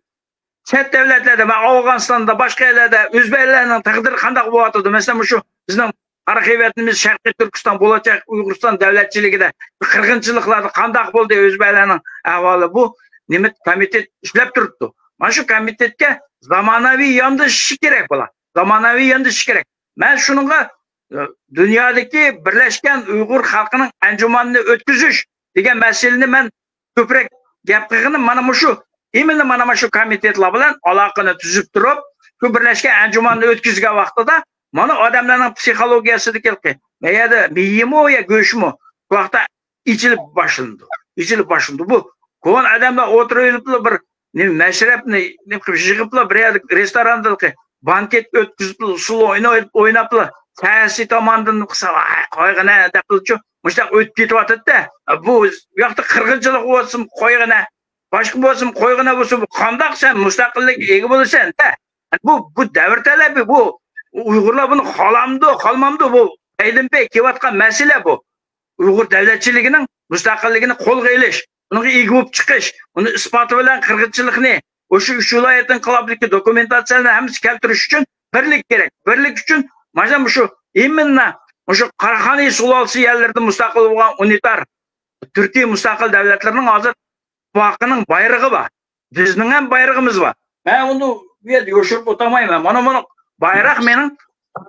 چەت دەۋلەتلەردە، مەن ئافغانىستاندا، باشقا يەرلەردە ئۆزبەكلەرنىڭ تەقدىرى قانداق بولۇۋاتىدۇ؟ مەسىلەن، مۇشۇ بىزنىڭ قارا خىلۋەتىمىز، شەرقىي تۈركىستان، بولىچاق ئۇيغۇرىستان دەۋلەتچىلىكىدە قىرغىنچىلىقلاردا قانداق بولدى؟ ئۆزبەكلەرنىڭ ئەھۋالى، بۇ نېمە كومىتېت ئىشلەپ تۇرۇپتۇ. مانا شۇ كومىتېتكە زامانىۋى ياندىشىشى كېرەك بۇلار. زامانىۋى ياندىشىشى كېرەك. مەن شۇنىڭغا، ئە، دۇنيادىكى بىرلەشكەن ئۇيغۇر خەلقىنىڭ ئەنجۇمانىنى ئۆتكۈزۈش دېگەن مەسىلىنى مەن كۆپرەك گەپ قىلغىنىم مانا مۇشۇ، ئىمىنلا مانا مۇشۇ كومىتېتلار بىلەن ئالاقىنى تۈزۈپ تۇرۇپ، شۇ بىرلەشكەن ئەنجۇماننى ئۆتكۈزگەن ۋاقتىدا مانا ئادەملەرنىڭ پسىخولوگىيەسىدىكى مەيەدە مېيىمۇ يا گۆشىمۇ شۇ ۋاقىتتا ئېچىلىپ باشلىنىدۇ. ئېچىلىپ باشلىنىدۇ. بۇ كونا ئادەملەر ئولتۇرۇۋېلىپلا بىر نېمە مەشرەپنى نېمە قىلىپ يىغىپلا بىر يەردە رېستوراندا بانكېت ئۆتكۈزۈپلا، ئۇسسۇل ئويناپ، ئويناپلا، سەھەسى تاماندىن قىلسا، «ۋاي، قويغىنە» دەپلىچۇ، مۇشۇنداق ئۆتۈپ كېتىۋاتىدۇ-دە. بۇ ياقتا قىرغىنچىلىق بولسۇن، قويغىنە. باشقا بولسۇن، قويغىنە بولسۇن، بۇ قانداق سەن مۇستەقىللىككە ئىگە بولىسەن-دە؟ بۇ، بۇ دەۋر تەلىپى، بۇ ئۇيغۇرلار بۇنى خالامدۇ، خالىمامدۇ، بۇ پەيدىنپەي كېلىۋاتقان مەسىلە بۇ. ئۇيغۇر دەۋلەتچىلىكىنىڭ مۇستەقىللىكىنى قولغا ئېلىش، ئۇنىڭغا ئىگە بولۇپ چىقىش، ئۇنى ئىسپاتى بىلەن قىرغىنچىلىقنى، ئۇ شۇ ئۈچ ۋىلايەت ئىنقىلابىدىكى دوكۇمېنتاتسىيەلەرنى ھەممىسى كەلتۈرۈش ئۈچۈن بىرلىك كېرەك. بىرلىك ئۈچۈن مانا مۇشۇ ئىمىنلا مۇشۇ قاراخانىي سۇلالىسى يەرلىرىدە مۇستەقىل بولغان ئۇنىتار تۈركىي مۇستەقىل دەۋلەتلەرنىڭ ھازىر ئىتتىپاقىنىڭ بايرىقى بار. بىزنىڭ ھەم بايرىقىمىز بار. مەن ئۇنى بۇ يەردە يوشۇرۇپ ئولتۇرمايمەن. مانا، مانا بايراق مېنىڭ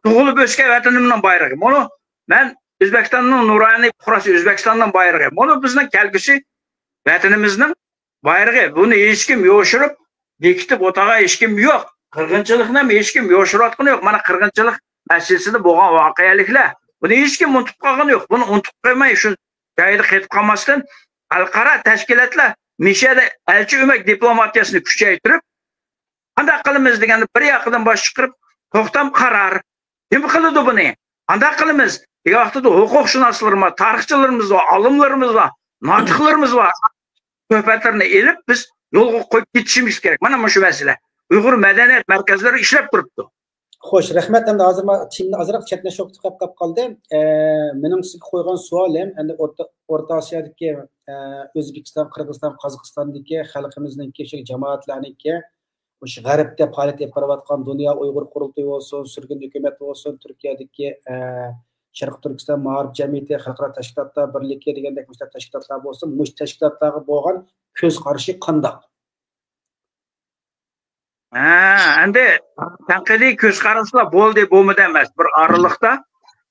تۇغۇلۇپ ئۆسكەن ۋەتىنىمنىڭ بايرىقى. مانا مەن ئۆزبېكىستاننىڭ نۇرانىي پۇقراسى، ئۆزبېكىستاننىڭ بايرىقى. مانا بىزنىڭ كەلگۈسى ۋەتىنىمىزنىڭ بايرىقى. بۇنى ھېچكىم يوشۇرۇپ، بېكىتىپ ئولتۇرغان ھېچكىم يوق. قىرغىنچىلىقنى ھەم ھېچكىم يوشۇرۇۋاتقىنى يوق. مانا قىرغىنچىلىق نەتىجىسىدە بولغان ۋەقەلىكلەر. بۇنى ھېچكىم ئۇنتۇپ قالغىنى يوق. بۇنى ئۇنتۇپ قويماي، شۇ جايىدا قېتىپ قالماستىن، خەلقئارا تەشكىلاتلار مىشەدە ئەلچى ئۆمەك دىپلوماتىيەسىنى كۈچەيتىپ، قانداق قىلىمىز دېگەندە، بىر ياقىدىن باش چىقىرىپ، توختام قارار، كىم قىلىدۇ بۇنى؟ قانداق قىلىمىز دېگەن ۋاقتىدا، ھوقۇقشۇناسلىرىمىز، تارىخچىلىرىمىز بار، ئالىملىرىمىز بار، ناتىقلىرىمىز بار. سۆھبەتلىرىنى ئېلىپ، بىز يولغا قويۇپ كېتىشىمىز كېرەك. مانا مۇشۇ مەسىلە. ئۇيغۇر مەدەنىيەت مەركەزلىرى ئىشلەپ تۇرۇپتۇ. خوش، رەھمەت. ئەمدى ھازىر ما-، تېمىنى ئازراق چەتنەش ۋاقتى قاپقاپ قالدى. ئە، مېنىڭ سىزگە قويغان سوئالىم، ئەمدى ئورتا، ئورتا ئاسىيادىكى، ئە، ئۆزبېكىستان، قىرغىزىستان، قازاقىستاندىكى خەلقىمىزنىڭكى، شۇ جامائەتلەرنىڭكى، مۇشۇ غەربتە پائالىيەت ئېلىپ بېرىۋاتقان دۇنيا ئۇيغۇر قۇرۇلتىيى بولسۇن، سۈرگۈندە ھۆكۈمەت بولسۇن، تۈركىيەدىكى، ئە، شەرقىي تۈركىستان مائارىپ جەمئىيىتى، خەلقئارا تەشكىلاتلار بىرلىكى دېگەندەك مۇشۇنداق تەشكىلاتلار بولسۇن، مۇشۇ تەشكىلاتلارغا بولغان كۆز قارىشى قانداق؟ ھە، ئەمدى تەنقىدىي كۆز قاراشلار بولدى، بولمىدى ئەمەس، بىر ئارىلىقتا،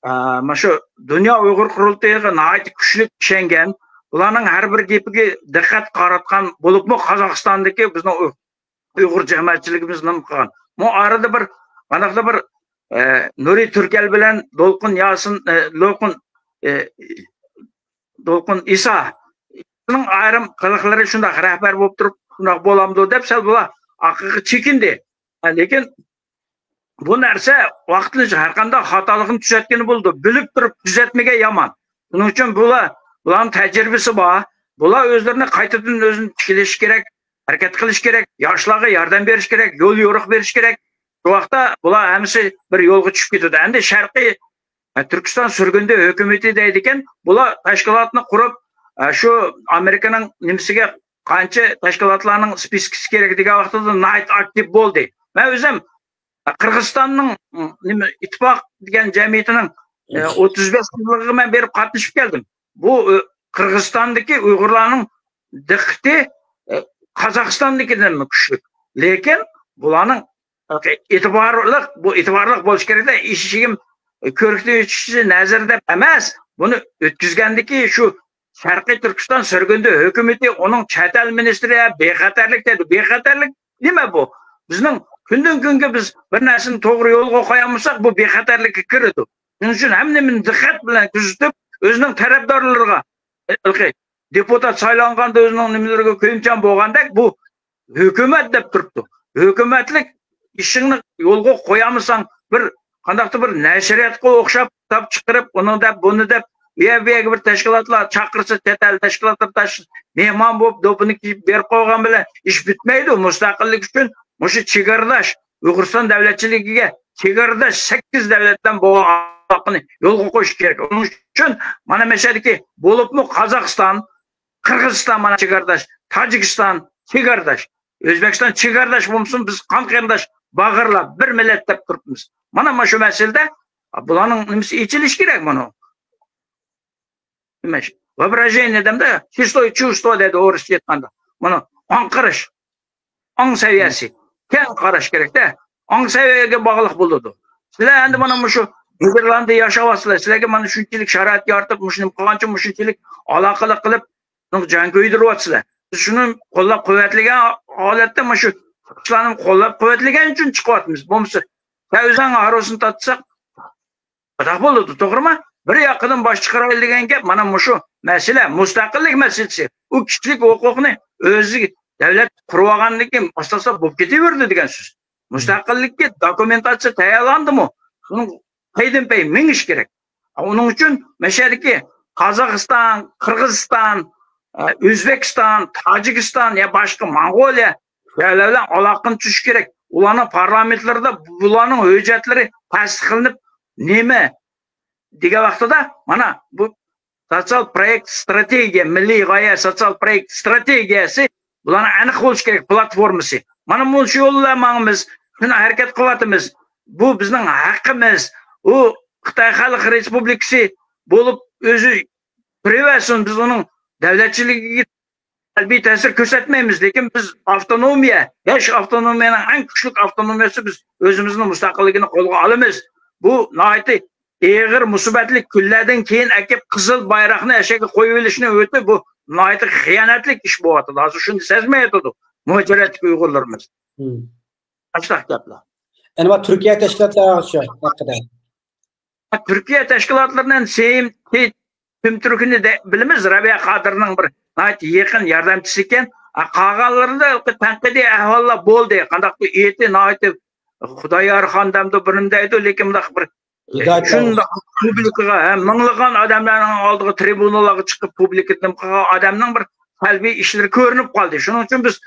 ئە، مانا شۇ دۇنيا ئۇيغۇر قۇرۇلتىيىغا ناھايىتى كۈچلۈك ئىشەنگەن، بۇلارنىڭ ھەر بىر گېپىگە دىققەت قاراتقان بولۇپمۇ، قازاقىستاندىكى بىزنىڭ ئۇ-، ئۇيغۇر جەمەتچىلىكىمىز نېمە قىلغان؟ بۇ ئارىدا بىر، مانداقلا بىر، ئە، نۇرى تۈركەل بىلەن دولقۇن ياسىن، ئە، دولقۇن، ئە، دولقۇن ئىسا، ئۇنىڭ ئايرىم قىلىقلىرى شۇنداق رەھبەر بولۇپ تۇرۇپ، شۇنداق بولامدۇ دەپ سەل بۇلار ئارقىغا چېكىندى. لېكىن بۇ نەرسە ۋاقىتلىق، ھەرقانداق خاتالىقنى تۈزەتكىلى بولىدۇ. بىلىپ تۇرۇپ تۈزەتمىگەن يامان. شۇنىڭ ئۈچۈن بۇلار، بۇلارنىڭ تەجرىبىسى بار. بۇلار ئۆزلىرىنى قايتىدىن ئۆزىنى تىكلىشى كېرەك، ھەرىكەت قىلىشى كېرەك، ياشلارغا ياردەم بېرىشى كېرەك، يول يورۇق بېرىشى كېرەك. شۇ ۋاقىتتا بۇلار ھەممىسى بىر يولغا چۈشۈپ كېتىدۇ. ئەمدى شەرقىي، ئە، تۈركىستان سۈرگۈندە ھۆكۈمىتى دەيدىكەن، بۇلار تەشكىلاتنى قۇرۇپ، ئە، شۇ ئامېرىكىنىڭ نېمىسىگە قانچە تەشكىلاتلارنىڭ سپىسكىسى كېرەك دېگەن ۋاقتىدا ناھايىتى ئاكتىپ بولدى. مەن ئۆزۈم قىرغىزىستاننىڭ، نېمە، ئىتتىپاق دېگەن جەمئىيىتىنىڭ، ئە، ئوتتۇز بەش يىللىقىغا مەن بېرىپ قاتنىشىپ كەلدىم. بۇ، ئە، قىرغىزىستاندىكى ئۇيغۇرلارنىڭ دىققىتى، ئە، قازاقىستاندىكىدىنمۇ كۈچلۈك. لېكىن بۇلارنىڭ ئېتىبارلىق، بۇ ئېتىبارلىق بولۇشى كېرەك-دە، ئېشىشىم كۆرۈكتە ئېشىشى نەزىرى دەپ ئەمەس، بۇنى ئۆتكۈزگەندىكى شۇ شەرقىي تۈركىستان سۈرگۈندە ھۆكۈمىتى، ئۇنىڭ چەت ئەل مىنىستىرى بىخەتەرلىك دەيدۇ. بىخەتەرلىك نېمە بۇ؟ بىزنىڭ كۈندىن كۈنگە بىز بىر نەرسىنى توغرا يولغا قويالمىساق، بۇ بىخەتەرلىككە كىرىدۇ. شۇنىڭ ئۈچۈن ھەممىنى دىققەت بىلەن كۆزىتىپ، ئۆزىنىڭ تەرەپدارلىرىغا، ھېلىقى دېپۇتات سايلانغاندا ئۆزىنىڭ نېمىلىرىگە كۆيۈمچان بولغاندەك، بۇ ھۆكۈمەت دەپ تۇرۇپتۇ. ھۆكۈمەتلىك ئىشىڭنى يولغا قويالمىساڭ، بىر قانداقتۇر بىر نەشرىياتقا ئوخشاپ كىتاب چىقىرىپ، ئۇنى دەپ، بۇنى دەپ، ئۇ يەر بۇ يەرگە بىر تەشكىلاتلار چاقىرسا، چەت ئەل تەشكىلاتلىرى تاش-، مېھمان بولۇپ، دوپپىنى كىيىپ بېرىپ قويغان بىلەن ئىش پۈتمەيدۇ. مۇستەقىللىك ئۈچۈن مۇشۇ چېگرىداش، ئۇيغۇرىستان دەۋلەتچىلىكىگە چېگرىداش سەككىز دەۋلەت بىلەن بولغان ئالاقىنى يولغا قويۇش كېرەك. ئۇنىڭ ئۈچۈن مانا مەشەدىكى بولۇپمۇ قازاقىستان، قىرغىزىستان مانا چېگرىداش، تاجىكىستان چېگرىداش، ئۆزبېكىستان چېگرىداش بولمىسۇن، بىز قان قېرىنداش باغىرلاپ بىر مىللەت دەپ تۇرۇپمىز. مانا، مانا شۇ مەسىلىدە بۇلارنىڭ نېمىسى ئېچىلىشى كېرەك بۇنىڭ. نېمە ئىش؟ Воображение دەمدە، чувство، чувство دەيدۇ ئورۇسچە ئېيتقاندا. مانا ئاڭقىرىش، ئاڭ سەۋىيەسى. كەڭ قاراش كېرەكتە. ئاڭ سەۋىيەگە باغلىق بولىدۇ. سىلەر ئەمدى مانا مۇشۇ نېدېرلانددا ياشاۋاتىسىلەر. سىلەرگە مانا شۇنچىلىك شارائىت يارىتىپ، مۇشۇنى قىلغانچە مۇشۇنچىلىك ئالاقىلىق قىلىپ، جان كۆيدۈرۈۋاتىسىلەر. بىز شۇنى قوللاپ قۇۋۋەتلىگەن ھالەتتە مانا شۇ چىقىشلارنى قوللاپ قۇۋۋەتلىگەن ئۈچۈن چىقىۋاتىمىز. بولمىسا، سەن ئۆزۈڭ ھارۋىسىنى تارتساق، ئۇنداق بولىدۇ، توغرىمۇ؟ بىر ياقىدىن باش چىقىرايلى دېگەن گەپ مانا مۇشۇ مەسىلە، مۇستەقىللىك مەسىلىسى. ئۇ كىشىلىك ھوقۇقنى ئۆزى دەۋلەت قۇرۇۋالغاندىن كېيىن ئاستا-ئاستا بولۇپ كېتىۋېرىدۇ دېگەن سۆز. مۇستەقىللىككە دوكۇمېنتاتسىيە تەييارلاندىمۇ؟ شۇنىڭ پەيدىن پەي مېڭىش كېرەك. ئۇنىڭ ئۈچۈن مەشەدىكى قازاقىستان، قىرغىزىستان، ئۆزبېكىستان، تاجىكىستان يا باشقا موڭغۇلىيە شۇلار بىلەن ئالاقىنى تۇتۇش كېرەك. ئۇلارنىڭ پارلامېنتلىرىدا بۇلارنىڭ ھۆججەتلىرى تەستىقلىنىپ، نېمە دېگەن ۋاقتىدا، مانا بۇ سوتسىيال پرويېكت ستراتېگىيە، مىللىي غايە سوتسىيال پرويېكت ستراتېگىيەسى بۇلارنىڭ ئەنىق بولۇشى كېرەك، پلاتفورمىسى. مانا مۇشۇ يول بىلەن ماڭىمىز، شۇنى ھەرىكەت قىلىۋاتىمىز. بۇ بىزنىڭ ھەققىمىز. ئۇ خىتاي خەلق رېسپۇبلىكىسى بولۇپ ئۆزى تۇرۇۋەرسۇن، بىز ئۇنىڭ دەۋلەتچىلىكىگە سەلبىي تەسىر كۆرسەتمەيمىز، لېكىن بىز ئاپتونومىيە، بەش ئاپتونومىيەنىڭ ئەڭ كۈچلۈك ئاپتونومىيەسى، بىز ئۆزىمىزنىڭ مۇستەقىللىكىنى قولغا ئالىمىز. بۇ ناھايىتى ئېغىر مۇسىبەتلىك كۈنلەردىن كېيىن ئەكىپ قىزىل بايراقنى ئەشەگە قويۇۋېلىشنىڭ ئۆتى بۇ ناھايىتى خىيانەتلىك ئىش بولۇۋاتىدۇ. ھازىر شۇنى سەزمەيۋاتىدۇ مۇھاجىرەتتىكى ئۇيغۇرلىرىمىز. مم. ئاشۇنداق گەپلەر. ئەنە بۇ تۈركىيە تەشكىلاتلار شۇ ھەققىدە. تۈركىيە تەشكىلاتلىرىنىڭ سېيىم تۈمتۈركنى بىلىمىز، رەبىيە قادىرنىڭ بىر ناھايىتى يېقىن ياردەمچىسى ئىكەن. قالغانلىرىدا تەنقىدىي ئەھۋاللار بولدى. قانداقتۇر ئېتى ناھايىتى خۇدايارخان دەمدۇ بىر نېمە دەيدۇ، لېكىن مۇنداق بىر شۇنداق پۇبلىكىغا، ھە، مىڭلىغان ئادەملەرنىڭ ئالدىغا، تىرىبۇنالارغا چىقىپ پۇبلىكا نېمە قىلغان ئادەمنىڭ بىر سەلبىي ئىشلىرى كۆرۈنۈپ قالدى. شۇنىڭ ئۈچۈن بىز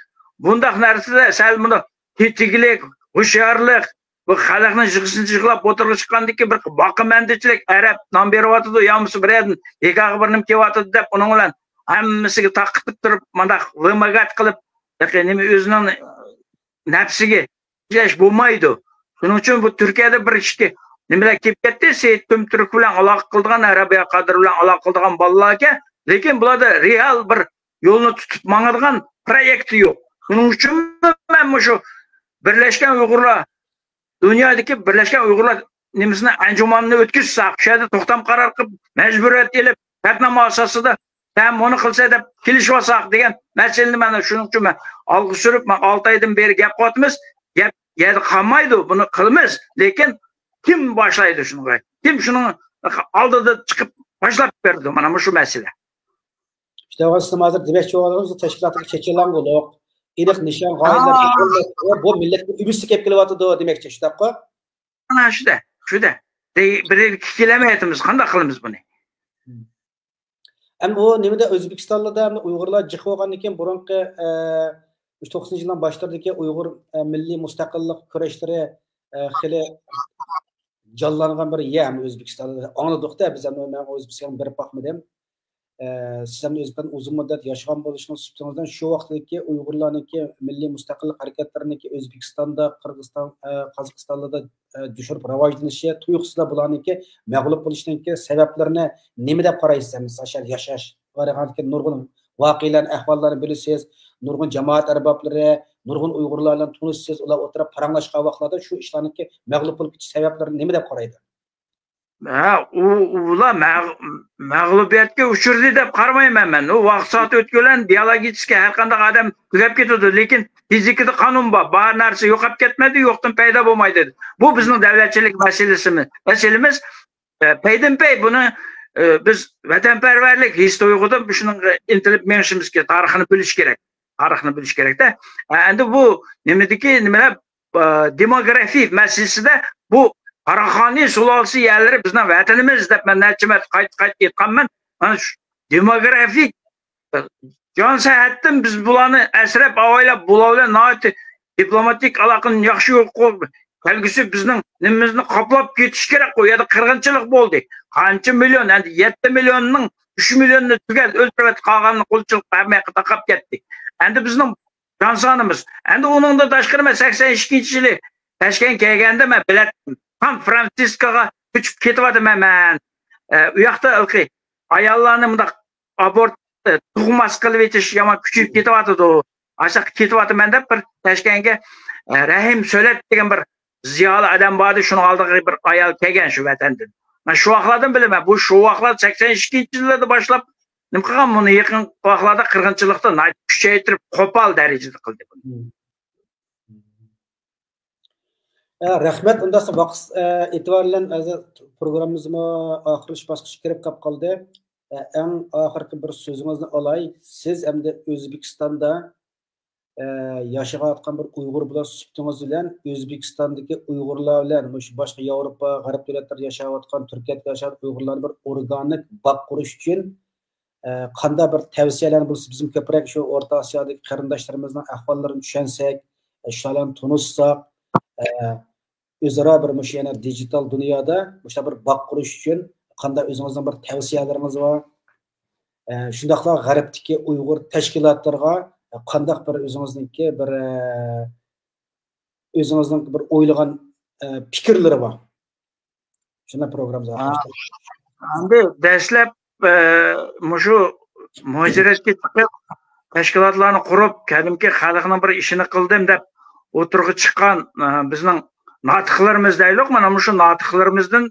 بۇنداق نەرسىدە سەل مۇنداق تېتىكلىك، ھوشيارلىق، بۇ خەلقنىڭ يىغىسىنى يىغلاپ ئوتتۇرىغا چىققاندىن كېيىن بىر باقىمەندىچىلىك، ئەرەب نان بېرىۋاتىدۇ يا بولمىسا بىر يەردىن ھېكاغا بىر نېمە كېلىۋاتىدۇ دەپ ئۇنىڭ بىلەن ھەممىسىگە تاقىتىپ تۇرۇپ مۇنداق ۋىماگات قىلىپ، ياقى نېمە ئۆزىنىڭ نەپسىگە ئىشلەش بولمايدۇ. شۇنىڭ ئۈچۈن بۇ تۈركىيەدە بىر ئىككى نېمىلەر كېلىپ كەتتى. سېيىت تۈمتۈرك بىلەن ئالاقە قىلىدىغان، رەبىيە قادىر بىلەن ئالاقە قىلىدىغان بالىلاركەن. لېكىن بۇلاردا رېئال بىر يولنى تۇتۇپ ماڭىدىغان پرويېكتى يوق. شۇنىڭ ئۈچۈن مەن مۇشۇ بىرلەشكەن ئۇيغۇرلار، دۇنيادىكى بىرلەشكەن ئۇيغۇرلار نېمىسىنى، ئەنجۇمانىنى ئۆتكۈزسەك، شۇ يەردە توختام قارار قىلىپ، مەجبۇرىيەت ئېلىپ، شەرتنامە ئاساسىدا سەن بۇنى قىلسا دەپ كېلىشىۋالساق دېگەن مەسىلىنى مەن شۇنىڭ ئۈچۈن مەن ئالغا سۈرۈپ، مەن ئالتە ئايدىن بېرى گەپ قىلىۋاتىمىز. گەپ يەردە قالمايدۇ، بۇنى قىلىمىز. لېكىن كىم باشلايدۇ شۇنىڭغا؟ كىم شۇنىڭ ئالدىدا چىقىپ باشلاپ بېرىدۇ؟ مانا مۇشۇ مەسىلە. ئىشتە سىز ھازىر دېمەكچى بولغىنىڭىز تەشكىلاتقا چېچىلاڭغۇلۇق، ئېنىق نىشان، غايىلەر، بۇ مىللەتكە ئۈمىدسىز كېلىپ كېلىۋاتىدۇ دېمەكچى، شۇنداققۇ؟ مانا شۇدە، شۇدە. بىر يەرگە كېلەلمەيۋاتىمىز، قانداق قىلىمىز بۇنى؟ ئەمدى ئۇ نېمىدە ئۆزبېكىستانلىدا ئەمدى ئۇيغۇرلار جىق بولغاندىن كېيىن بۇرۇنقى، ئە، ئۈچ توقسىنىنچى يىلنىڭ باشلىرىدىكى ئۇيغۇر، ئە، مىللىي مۇستەقىللىق كۈرەشلىرى، ئە، خېلى جانلانغان بىر يەر ئەمدى ئۆزبېكىستاندا. ئاڭلىدۇقتە بىز ئەمدى مەن ئۆزبېكىستانغا بېرىپ باقمىدىم. ئە، سىز ئەمدى ئۆزبېكىستاندا ئۇزۇن مۇددەت ياشىغان بولۇشىڭىز سۈپىتىڭىزدىن شۇ ۋاقىتتىكى ئۇيغۇرلارنىڭكى مىللىي مۇستەقىللىق ھەرىكەتلىرىنىڭكى ئۆزبېكىستاندا، قىرغىزىستان، ئە، قازاقىستانلاردا ئە، جۇشۇرۇپ راۋاجلىنىشى تۇيۇقسىزلا بۇلارنىڭكى مەغلۇپ بولۇشىنىڭكى سەۋەبلىرىنى نېمە دەپ قارايسىز؟ مەسىلەن، شۇ يەردە ياشاش، بارغاندىكى نۇرغۇن ۋەقەلەرنى، ئەھۋاللارنى بىلىسىز، نۇرغۇن جامائەت ئەربابلىرى، نۇرغۇن ئۇيغۇرلار بىلەن تونۇشسىز، ئۇلار ئوتتۇرا پاراڭلاشقان ۋاقىتلاردا شۇ ئىشلارنىڭكى مەغلۇپ بولۇپ كېتىش سەۋەبلىرىنى نېمە دەپ قارايدۇ؟ ھە، ئۇ، ئۇلار مەغ-، مەغلۇبىيەتكە ئۇچرىدى دەپ قارىمايمەن مەن. ئۇ ۋاقىت سائەت ئۆتكەن بىلەن بىيولوگىچىسكى ھەر قانداق ئادەم تۈگەپ كېتىدۇ. لېكىن فىزىكىدا قانۇن بار. بار نەرسە يوقاپ كەتمەيدۇ، يوقتىن پەيدا بولمايدۇ. بۇ بىزنىڭ دەۋلەتچىلىك مەسىلىسىمىز، مەسىلىمىز. ئە، پەيدىنپەي بۇنى، ئە، بىز ۋەتەنپەرۋەرلىك ھېس تۇيغۇدىن شۇنىڭغا ئىنتىلىپ مېڭىشىمىز كېرەك. تارىخنى بىلىش كېرەك. تارىخنى بىلىش كېرەكتە. ئە، ئەندى بۇ نېمىدىكى نېمىلەر، ئە، دېموگرافىك مەسىلىسىدە بۇ قاراخانىي سۇلالىسى يەرلىرى بىزنىڭ ۋەتىنىمىز دەپ مەن نەچچە مەرتە قايتا-قايتا ئېيتقانمەن. مانا شۇ دېموگرافىك، ئە، جان سەھەتتىن بىز بۇلارنى ئەسرەپ ئاۋايلاپ، بۇلار بىلەن ناھايىتى دىپلوماتىك ئالاقىنى ياخشى يولغا قويۇپ، كەلگۈسى بىزنىڭ نېمىمىزنى قاپلاپ كېتىش كېرەك. ئۇ يەردە قىرغىنچىلىق بولدى. قانچە مىليون، ئەندى يەتتە مىليوننىڭ ئۈچ مىليونىنى تۈگەل ئۆلتۈرۈۋەتتى، قالغاننى قۇلچىلىق ھەممە ياققا تارقاپ كەتتى. ئەندى بىزنىڭ جان سانىمىز. ئەندى ئۇنىڭدىن تاشقىرى مەن سەكسەن ئىككىنچى يىلى تاشكەنتكە كەلگەندە مەن بىلەتتىم. سان فرانسىسكوغا كۆچۈپ كېتىۋاتىمەن مەن. ئە، ئۇ ياقتا ھېلىقى ئاياللارنى مۇنداق ئابورت، ئە، تۇغماس قىلىۋېتىش يامان كۈچىيىپ كېتىۋاتىدۇ. ئاشاققا كېتىۋاتىمەن دەپ بىر تاشكەنتكە، ئە، رەھىم سۆلەت دېگەن بىر زىيالىي ئادەم بار ئىدى، شۇنىڭ ئالدىغا بىر ئايال كەلگەن شۇ ۋەتەندىن. مەن شۇ ۋاقىتلاردىن بىلىمەن. بۇ شۇ ۋاقىتلار سەكسەن ئىككىنچى يىللاردا باشلاپ نېمە قىلغان، بۇنى يېقىنقى ۋاقىتلاردا قىرغىنچىلىقتا ناھايىتى كۈچەيتىپ، قوپال دەرىجىدە قىلدى بۇنى. ھە، رەھمەت. ئۇنداقتا ۋاقىت، ئە، ئېتىبارى بىلەن ھازىر پروگراممىمىزمۇ ئاخىرلىشىش باسقۇچىغا كىرىپ قاپ قالدى. ئە، ئەڭ ئاخىرقى بىر سۆزىڭىزنى ئالاي. سىز ئەمدى ئۆزبېكىستاندا، ئە، ياشاۋاتقان بىر ئۇيغۇر بولۇش سۈپىتىڭىز بىلەن ئۆزبېكىستاندىكى ئۇيغۇرلار بىلەن مۇشۇ باشقا ياۋروپا، غەرب دۆلەتلىرىدە ياشاۋاتقان، تۈركىيەدە ياشاۋاتقان ئۇيغۇرلارنى بىر ئورگانىك باق قۇرۇش ئۈچۈن، ئە، قانداق بىر تەۋسىيەلەرنى بولسا، بىزمۇ كۆپرەك شۇ ئورتا ئاسىيادىكى قېرىنداشلىرىمىزنىڭ ئەھۋاللىرىنى چۈشەنسەك، ئە، شۇلارنى تونۇشساق، ئە، ئۆزئارا بىر مۇشۇ يەنە دىجىتال دۇنيادا مۇشۇنداق بىر باق قۇرۇش ئۈچۈن قانداق ئۆزىڭىزنىڭ بىر تەۋسىيەلىرىڭىز بار؟ ئە، شۇنداقلا غەربتىكى ئۇيغۇر تەشكىلاتلىرىغا قانداق بىر ئۆزىڭىزنىڭكى بىر، ئە، ئۆزىڭىزنىڭ بىر ئويلىغان، ئە، پىكىرلىرى بار؟ شۇنداق پروگراممىمىز ھە. ئاخىرلاشتى. ئەمدى دەسلەپ، ئە، مۇشۇ مۇھاجىرەتكە چىقىپ، تەشكىلاتلارنى قۇرۇپ، قەدىمكى خەلقنىڭ بىر ئىشىنى قىلدىم دەپ ئوتتۇرىغا چىققان، ئە، بىزنىڭ ناتىقلىرىمىز دەيلۇق، مانا مۇشۇ ناتىقلىرىمىزدىن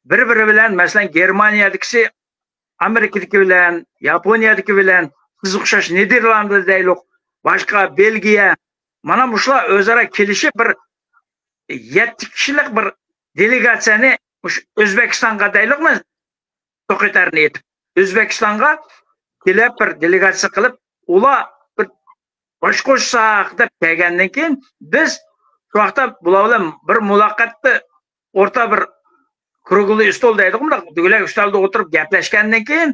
بىر-بىرى بىلەن، مەسىلەن، گېرمانىيەدىكىسى ئامېرىكىدىكى بىلەن، ياپونىيەدىكى بىلەن، سىز ئوخشاش نېدېرلاندىيە دەيلۇق، باشقا بېلگىيە، مانا مۇشۇلار ئۆزئارا كېلىشىپ بىر يەتتە كىشىلىك بىر دېلېگاتسىيەنى مۇشۇ ئۆزبېكىستانغا دەيلۇقمۇ، توقېتەرنى ئېيتىپ، ئۆزبېكىستانغا كېلىپ بىر دېلېگاتسىيە قىلىپ، ئۇلار بىر باش قوشساق دەپ كەلگەندىن كېيىن، بىز شۇ ۋاقىتتا بۇلار بىلەن بىر مۇلاقاتتا ئورتا بىر كروگلۇي ئىستول دەيدىغۇ، مۇنداق دۆگىلەك ئۈستەلدە ئولتۇرۇپ گەپلەشكەندىن كېيىن،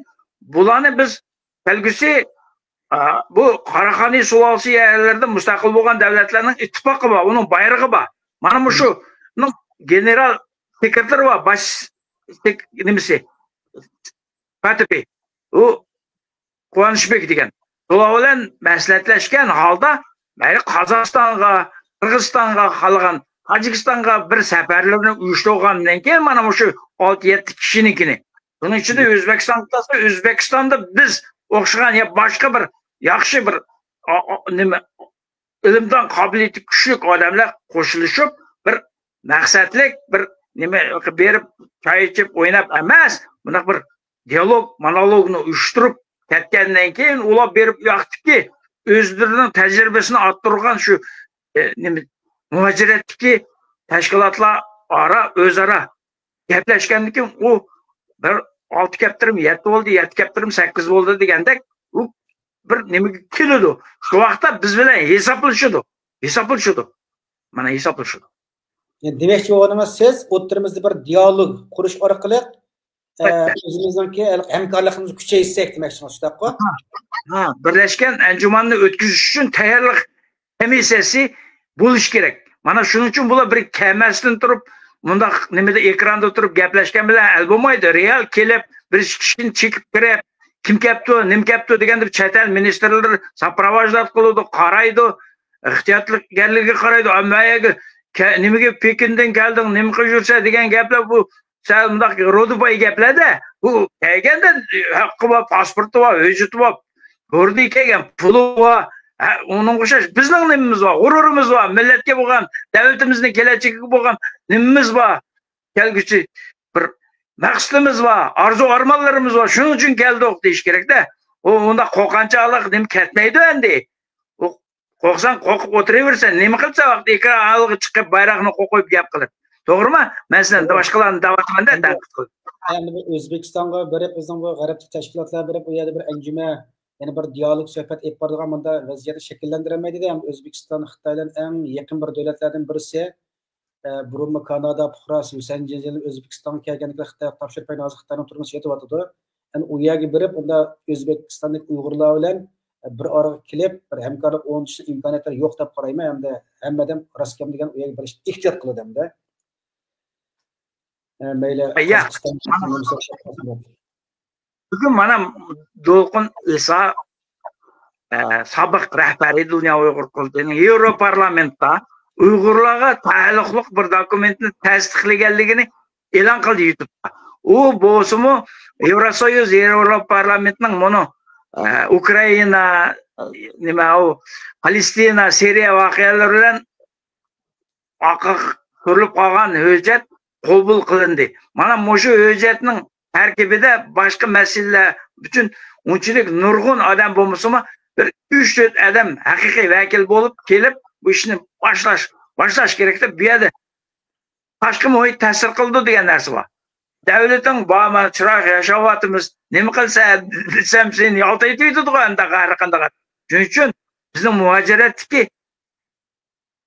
بۇلارنى بىز كەلگۈسى، ئا، بۇ قاراخانىي سۇلالىسى يەرلىرىدە مۇستەقىل بولغان دۆلەتلەرنىڭ ئىتتىپاقى بار، ئۇنىڭ بايرىقى بار. مانا مۇشۇنىڭ گېنېرال سېكرېتارى بار، باش سېك-، نېمىسى، كاتىپى. ئۇ قۇۋانىشبېك دېگەن. شۇلار بىلەن مەسلىھەتلەشكەن ھالدا، مەيلى قازاقىستانغا، قىرغىزىستانغا، خالىغان تاجىكىستانغا بىر سەپەرلىرىنى ئۇيۇشتۇرغاندىن كېيىن، مانا مۇشۇ ئالتە يەتتە كىشىنىڭكىنى. بۇنىڭ ئىچىدە ئۆزبېكىستان قىلسا، ئۆزبېكىستاندا بىز ئوخشىغان يا باشقا بىر ياخشى بىر، ئا، ئا، نېمە، ئىلىمدان قابىلىيىتى كۈچلۈك ئادەملەر قوشۇلۇشۇپ، بىر مەقسەتلىك بىر نېمە بېرىپ، چاي ئىچىپ، ئويناپ ئەمەس، بۇنداق بىر دىيالوگ، مونولوگنى ئۇيۇشتۇرۇپ كەتكەندىن كېيىن، ئۇلار بېرىپ ئۇ ياقتىكى ئۆزلىرىنىڭ تەجرىبىسىنى ئارتتۇرغان شۇ، ئە، نېمە، مۇھاجىرەتتىكى تەشكىلاتلار ئارا، ئۆزئارا گەپلەشكەندىن كېيىن، ئۇ بىر ئالتە كەپتىرىم يەتتە بولدى، يەتتە كەپتىرىم سەككىز بولدى دېگەندەك، ئۇ بىر نېمىگە كېلىدۇ. شۇ ۋاقىتتا بىز بىلەن ھېسابلىشىدۇ. ھېسابلىشىدۇ. مانا ھېسابلىشىدۇ. يەنى دېمەكچى بولغىنىڭىز، سىز ئوتتۇرىمىزدا بىر دىيالوگ قۇرۇش ئارقىلىق، ئە، ئەلبەتتە. ئۆزىمىزنىڭكى ھەمكارلىقىمىزنى كۈچەيتسەك دېمەكچىڭىز، شۇنداققۇ؟ ھا، ھا، بىرلەشكەن ئەنجۇماننى ئۆتكۈزۈش ئۈچۈن تەييارلىق كومىسسىيەسى بولۇشى كېرەك. مانا شۇنىڭ ئۈچۈن بۇلار بىر كەمەستىن تۇرۇپ، مۇنداق نېمىدە، ئېكراندا تۇرۇپ گەپلەشكەن بىلەن ھەل بولمايدۇ. رېئال كېلىپ، بىر ئىككى كىشىنى چېكىپ كىرىپ، كىم كەپتۇ، نېمە كەپتۇ دېگەندە، چەت ئەل مىنىستىرلىرى ساپراۋاژدات قىلىدۇ، قارايدۇ، ئېھتىياتلىقكەنلىكىگە قارايدۇ. ئەمما يەرگە كە-، نېمىگە پېكىندىن كەلدىڭ، نېمە قىلىپ يۈرسەڭ دېگەن گەپلەر بۇ سەل مۇنداق رۇدۇپاي گەپلەردە، ئۇ كەلگەندە ھەققى بار، پاسپورتى بار، ھۆججىتى بار، بۇرنى كەلگەن پۇلى بار. ھە، ئۇنىڭغا ئوخشاش بىزنىڭ نېمىمىز بار؟ غۇرۇرىمىز بار. مىللەتكە بولغان، دۆلىتىمىزنىڭ كېلەچىكىگە بولغان نېمىمىز بار؟ كەلگۈسى بىر مەقسىتىمىز بار، ئارزۇ ئارمانلىرىمىز بار، شۇنىڭ ئۈچۈن كەلدۇق دېيىش كېرەكتە. ئۇ ئۇنداق قورققانچاقلىق نېمە كەتمەيدۇ ئەمدى. ئۇ قورقساڭ قورقۇپ ئولتۇرۇۋېرىسەن. نېمە قىلسا ۋاقىت ئېكران ئالدىغا چىقىپ بايراقنى قوقۇپ گەپ قىلىپ. توغرىمۇ؟ مەن سىلەرنى باشقىلارنى دەۋاتىمەن-دە، تەنقىد قىلىپ. ئەمدى بۇ ئۆزبېكىستانغا بېرىپ، بىزنىڭ بۇ غەربلىك تەشكىلاتلار بېرىپ، ئۇ يەردە بىر ئەنجۈمە، يەنە بىر دىيالوگ سۆھبەت ئېلىپ بارىدىغان مۇنداق ۋەزىيەتنى شەكىللەندۈرەلمەيدۇ-دە. ئەمدى ئۆزبېكىستان خىتاي بىلەن ئەڭ يېقىن بىر دۆلەتلەردىن بىرسى. ئە، بۇرۇنمۇ كانادا پۇقراسى ھۈسەن جىنجىلى ئۆزبېكىستانغا كەلگەندىكىن خىتايغا تاپشۇرۇپ بەرگەن، ھازىر خىتاينىڭ تۈرمىسىدە يېتىۋاتىدۇ. يەنى ئۇ يەرگە بېرىپ، ئۇندا ئۆزبېكىستاندىكى ئۇيغۇرلار بىلەن بىر ئارىغا كېلىپ، بىر ھەمكارلىق ئورنىتىشنىڭ ئىمكانىيەتلىرى يوق دەپ قارايمەن. ھەمدە ھەممە ئادەم راست گەپ دېگەن ئۇ يەرگە بېرىشنى ئېھتىيات قىلىدۇ ھەمدە. ئە، مەيلى، ئەييا. قازاقىستان، نېمىسى، بۈگۈن مانا دولقۇن ئىسا، ئە، سابىق رەھبىرى دۇنيا ئۇيغۇر قۇرۇلتىيىنىڭ ياۋروپارلامېنتتا ئۇيغۇرلارغا تەئەللۇقلۇق بىر دوكۇمېنتنى تەستىقلىگەنلىكىنى ئېلان قىلدى يۇتۇبتا. ئۇ بولسىمۇ ياۋروسويۇز، ياۋروپارلامېنتنىڭ مۇنۇ، ئە، ئۇكرائىنا، نېمە ئۇ، پالېستىنا، سىرىيە ۋەقەلىرى بىلەن ئارقىغا سۈرۈلۈپ قالغان ھۆججەت قوبۇل قىلىندى. مانا مۇشۇ ھۆججەتنىڭ تەركىبىدە باشقا مەسىلىلەر ئۈچۈن ئۇنچىلىك نۇرغۇن ئادەم بولمىسىمۇ، بىر ئۈچ تۆت ئادەم ھەقىقىي ۋەكىل بولۇپ كېلىپ، بۇ ئىشنى باشلاش، باشلاش كېرەكتە. بۇ يەردە تاشقى مۇھىت تەسىر قىلىدۇ دېگەن نەرسە بار. دۆلىتىڭ بار، مانا چىرايلىق ياشاۋاتىمىز. نېمە قىلسا دېسەم، سېنى يالتايتىۋېتىدىغۇ ئەمدى ھەر قانداق. شۇنىڭ ئۈچۈن بىزنىڭ مۇھاجىرەتتىكى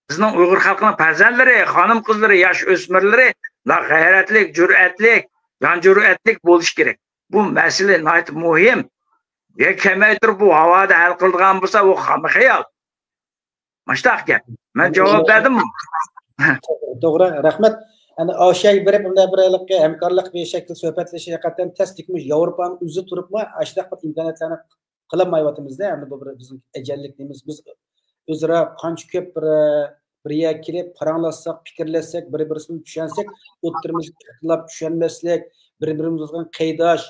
بىزنىڭ ئۇيغۇر خەلقىنىڭ پەرزەنتلىرى، خانىم-قىزلىرى، ياش ئۆسمۈرلىرى غەيرەتلىك، جۈرئەتلىك، جان جۈرئەتلىك بولۇشى كېرەك. بۇ مەسىلە ناھايىتى مۇھىم. يەنە كەلمەي تۇرۇپ بۇ ھاۋادا ھەل قىلىدىغان بولسا، ئۇ خام خىيال. مۇشۇنداق گەپ. مەن جاۋاب بەردىممۇ؟ توغرا، رەھمەت. ئەنە ئاشۇ يەرگە بېرىپ، ئۇنداق بىر ھېلىقى ھەمكارلىق بىر شەكىل سۆھبەتلىشىش ھەقىقەتەن تەس، لېكىن ياۋروپانىڭ ئۆزى تۇرۇپمۇ ئاشۇنداق بىر ئىمكانىيەتلەرنى قىلالمايۋاتىمىز-دە. ئەمدى بۇ بىر بىزنىڭ ئەجەللىك نېمىمىز. بىز ئۆزئارا قانچە كۆپ بىر، بىر يەرگە كېلىپ پاراڭلاشساق، پىكىرلەشسەك، بىر-بىرىمىزنى چۈشەنسەك، ئوتتۇرىمىزدا ئىختىلاپ، چۈشەنمەسلىك، بىر-بىرىمىزگە قەيداش،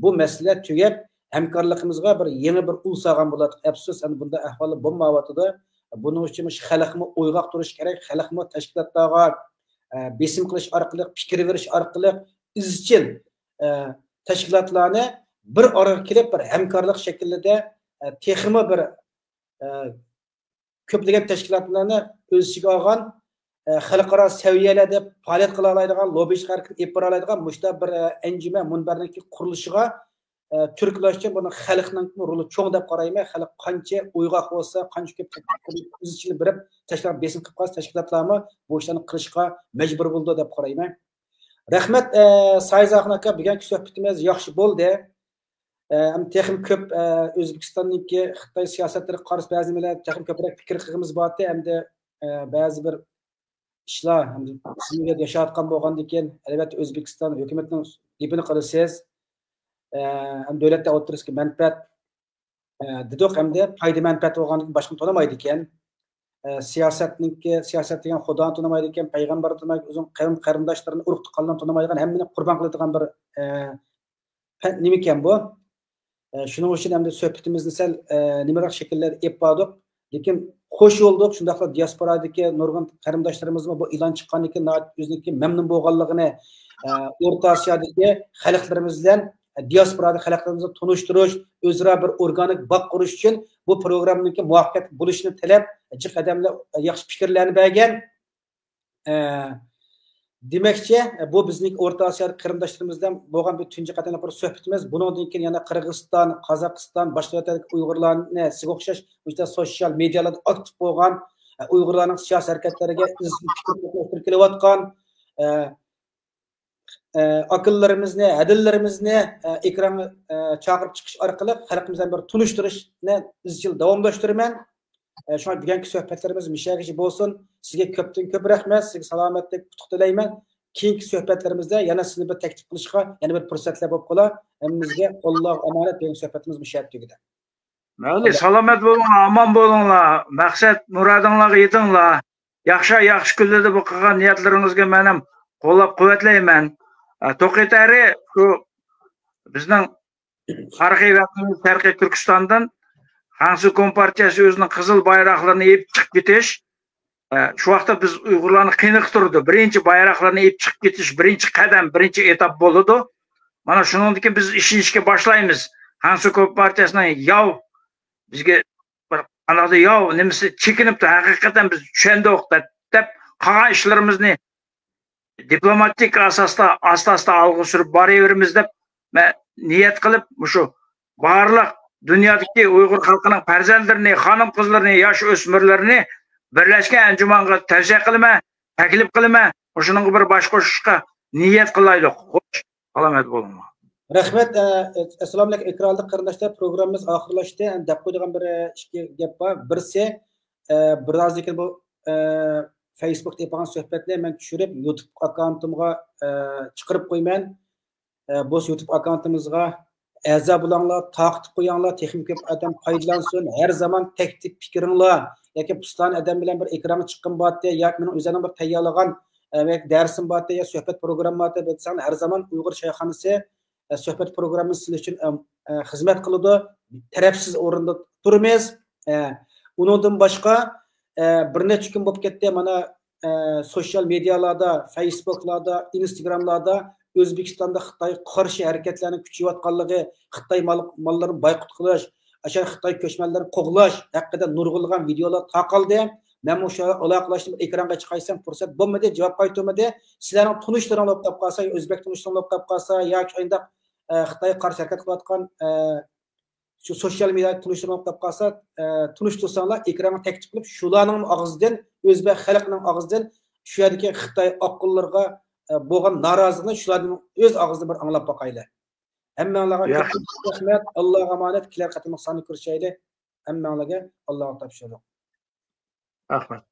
بۇ مەسىلە تۈگەپ، ھەمكارلىقىمىزغا بىر يېڭى بىر ئۇل سالغان بولاتتۇق. ئەپسۇس، ئەمدى بۇنداق ئەھۋاللار بولمايۋاتىدۇ. بۇنىڭ ئۈچۈن مۇشۇ خەلقمۇ ئويغاق تۇرۇشى كېرەك، خەلقمۇ تەشكىلاتلارغا، ئە، بېسىم قىلىش ئارقىلىق، پىكىر بېرىش ئارقىلىق ئىزچىل، ئە، تەشكىلاتلارنى بىر ئارىغا كېلىپ، بىر ھەمكارلىق شەكلىدە، ئە، تېخىمۇ بىر، ئە، كۆپلىگەن تەشكىلاتلارنى ئۆز ئىچىگە ئالغان، ئە، خەلقئارا سەۋىيەلەردە پائالىيەت قىلالايدىغان، لوببىچىلىق ھەرىكىتىنى ئېلىپ بارالايدىغان مۇشۇنداق بىر، ئە، ئەنجۈمە مۇنبەرنىڭكى قۇرۇلۇشىغا، ئە، تۈرتكىلەش ئۈچۈن بۇنىڭ خەلقنىڭ رولى چوڭ دەپ قارايمەن. خەلق قانچە ئويغاق بولسا، قانچە كۆپ تەكلىپ قىلىپ، ئۆز ئىچىدە بېرىپ تەشكىلات بېسىم قىلىپ قالسا، تەشكىلاتلارمۇ بۇ ئىشلارنى قىلىشقا مەجبۇر بولىدۇ دەپ قارايمەن. رەھمەت، ئە، سايىز ئاخۇن ئاكا، بۈگۈنكى سۆھبىتىمىز ياخشى بولدى. ئە، ئەمدى تېخىمۇ كۆپ، ئە، ئۆزبېكىستاننىڭكى خىتاي سىياسەتلىرىگە قارشى بەزى نېمىلەر تېخىمۇ كۆپرەك پىكىر قىلغىمىز بارتى. ئەمدى، ئە، بەزى بىر ئىشلار، ئەمدى سىز ياشاۋاتقان بولغاندىكىن، ئەلۋەتتە ئۆزبېكىستان ھۆكۈمىتىنىڭ گېپىنى قىلىسىز. ئە، ئەمدى دۆلەتلەر ئوتتۇرىسىدىكى مەنپەئەت، ئە، دېدۇق، ئەمدى پايدا مەنپەئەت بولغاندىكىن باشقىنى تونۇمايدىكەن. ئە، سىياسەتنىڭكى، سىياسەت دېگەن خۇدانى تونۇمايدىكەن، پەيغەمبەرنى تونۇمايدىكەن، ئۆزىنىڭ قەۋم قېرىنداشلىرىنى، ئۇرۇق تۇغقانلىرىنى تونۇمايدىغان، ھەممىنى قۇربان قىلىدىغان بىر، ئە، پە-، نېمىكەن بۇ؟ ئە، شۇنىڭ ئۈچۈن ئەمدى سۆھبىتىمىزنى سەل، ئە، نېمىراق شەكىللەردە ئېلىپ باردۇق. لېكىن خوش بولدۇق، شۇنداقلا دىياسپورادىكى نۇرغۇن قېرىنداشلىرىمىزمۇ بۇ ئېلان چىققاندىن كېيىن ناھايىتى ئۆزىنىڭكى مەمنۇن بولغانلىقىنى، ئە، ئورتا ئاسىيادىكى خەلقلىرىمىز بىلەن، ئە، دىياسپورادىكى خەلقلىرىمىزنى تونۇشتۇرۇش، ئۆزئارا بىر ئورگانىك باغ قۇرۇش ئۈچۈن بۇ پروگراممىنىڭكى مۇۋەپپەقىيەتلىك بولۇشىنى تىلەپ، جىق ئادەملەر ياخشى پىكىرلەرنى بەرگەن. ئە، دېمەكچى، بۇ بىزنىڭ ئورتا ئاسىيادىكى قېرىنداشلىرىمىز بىلەن بولغان بىر تۇنجى قېتىملىق بىر سۆھبىتىمىز. بۇنىڭدىن كېيىن يەنە قىرغىزىستان، قازاقىستان، باشقا دۆلەتلەردىكى ئۇيغۇرلارنى سىزگە ئوخشاش مۇشۇنداق سوتسىيال مېدىيالاردا ئاكتىپ بولغان، ئە، ئۇيغۇرلارنىڭ سىياسىي ھەرىكەتلىرىگە ئىزچىل پىكىر قاتناشتۇرۇپ كېلىۋاتقان، ئە، ئە، ئاكىلىرىمىزنى، ھەدىلىرىمىزنى، ئە، ئېكرانغا، ئە، چاقىرىپ چىقىش ئارقىلىق خەلقىمىز بىلەن بىر تونۇشتۇرۇشنى ئىزچىل داۋاملاشتۇرىمەن. ئە، شۇڭا بۈگۈنكى سۆھبەتلىرىمىز مۇشۇ يەرگىچە بولسۇن. سىزگە كۆپتىن كۆپ رەھمەت، سىزگە سالامەتلىك، ئۇتۇق تىلەيمەن. كېيىنكى سۆھبەتلىرىمىزدە يەنە سىزنى بىر تەكلىپ قىلىشقا يەنە بىر پۇرسەتلەر بولۇپ قالا. ھەممىمىزگە ئاللاغا ئامانەت، بۈگۈنكى سۆھبەتىمىز مۇشۇ يەردە تۈگىدى. مەيلى، سالامەت بولۇڭلار، ئامان بولۇڭلار. مەقسەت مۇرادىڭلارغا يېتىڭلار. ياخشى، ياخشى كۈنلەردە بۇ قىلغان نىيەتلىرىڭىزگە مەنم قوللاپ قۇۋۋەتلەيمەن. ئە، توقى تەرى شۇ بىزنىڭ تارىخىي ۋەتىنىمىز شەرقىي تۈركىستاندىن خەنزۇ كومپارتىيەسى ئۆزىنىڭ قىزىل بايراقلىرىنى ئېلىپ چىقىپ كېتىش، ئە، شۇ ۋاقىتتا بىز ئۇيغۇرلارنى قىينىقتۇرىدۇ. بىرىنچى بايراقلارنى ئېلىپ چىقىپ كېتىش، بىرىنچى قەدەم، بىرىنچى ئېتاپ بولىدۇ. مانا شۇنىڭدىن كېيىن بىز ئىشىنىشكە باشلايمىز. خەنسۇ كومپارتىيەسىنىڭ ياۋ، بىزگە بىر قانداقدۇر ياۋ نېمىسى چېكىنىپتۇ، ھەقىقەتەن بىز چۈشەندۇق دەپ، دەپ قالغان ئىشلىرىمىزنى دىپلوماتىك ئاساستا ئاستا-ئاستا ئالغا سۈرۈپ بارىۋېرىمىز دەپ مەن نىيەت قىلىپ، مۇشۇ بارلىق دۇنيادىكى ئۇيغۇر خەلقىنىڭ پەرزەنتلىرىنى، خانىم-قىزلىرىنى، ياش ئۆسمۈرلىرىنى بىرلەشكەن ئەنجۇمانغا تەۋسىيە قىلىمەن، تەكلىپ قىلىمەن. مۇشۇنىڭغا بىر باش قوشۇشقا نىيەت قىلايلۇق. خوش، سالامەت بولۇڭلار. رەھمەت. ئە، ئەسسالامۇئەلەيكۇم، ئېكرانلىق قېرىنداشلار، پروگراممىمىز ئاخىرلاشتى. ئەمدى دەپ قويىدىغان بىر، ئىككى گەپ بار. بىرسى، ئە، بىرازدىن كېيىن بۇ، ئە، فېيسبۇكتا ئېلىپ بارغان سۆھبەتنى مەن چۈشۈرۈپ، يۇتۇب ئاككاونتۇمغا، ئە، چىقىرىپ قويىمەن. ئە، بۇ يۇتۇب ئاككاونتىمىزغا ئەزا بولۇڭلار، تارقىتىپ قويۇڭلار، تېخىمۇ كۆپ ئادەم پايدىلانسۇن. ھەر زامان تەكلىپ پىكرىڭلار ياكى پۇستان ئادەم بىلەن بىر ئېكرانغا چىققىن بارتى ياكى مېنىڭ ئۆزۈمنىڭ بىر تەييارلىغان، ئە، دەرسىم بارتى يا سۆھبەت پروگرامما بارتى دېسەڭلار، ھەر زامان ئۇيغۇر چايخانىسى، ئە، سۆھبەت پروگراممىسى سىلەر ئۈچۈن، ئە، ئە، خىزمەت قىلىدۇ. تەرەپسىز ئورۇندا تۇرىمىز. ئە، ئۇنىڭدىن باشقا، ئە، بىر نەچچە كۈن بولۇپ كەتتى. مانا، ئە، سوشيال مېدىيالاردا، فېيسبۇكلاردا، ئىنستاگراملاردا ئۆزبېكىستاندا خىتايغا قارشى ھەرىكەتلەرنىڭ كۈچىيىۋاتقانلىقى، خىتاي مال-، ماللىرىنى بايقۇت قىلىش، ئاشۇ خىتاي كۆچمەنلىرىنى قوغلاش ھەققىدە نۇرغۇنلىغان ۋىدېئولار تارقالدى. مەنمۇ شۇ ئالاقىلەشتىم، ئېكرانغا چىقايسەن، پۇرسەت بولمىدى، جاۋاب قايتۇرمىدى. سىلەرنىڭ تونۇشلىرىڭلار بولۇپ قاپ قالسا، يا ئۆزبەك تونۇشلىرىڭلار بولۇپ قاپ قالسا، ياكى شۇنداق، ئە، خىتايغا قارشى ھەرىكەت قىلىۋاتقان، ئە، شۇ سوشيال مېدىيادا تونۇشلىرىڭلار بولۇپ قاپ قالسا، ئە، تونۇشتۇرساڭلار، ئېكرانغا تەكلىپ قىلىپ، شۇلارنىڭ ئاغزىدىن، ئۆزبەك خەلقىنىڭ ئاغزىدىن شۇ يەردىكى خىتاي ئاققۇنلىرىغا، ئە، بولغان نارازىلىقنى شۇلاردىن ئۆز ئاغزىدىن بىر ئاڭلاپ باقايلى. ھەممەڭلارغا ياخشى. كۆپ رەھمەت، ئاللاغا ئامانەت، كېلەر قېتىملىق ساندا كۆرۈشەيلى. ھەممەڭلارگە ئاللاغا تاپشۇرۇق. رەھمەت.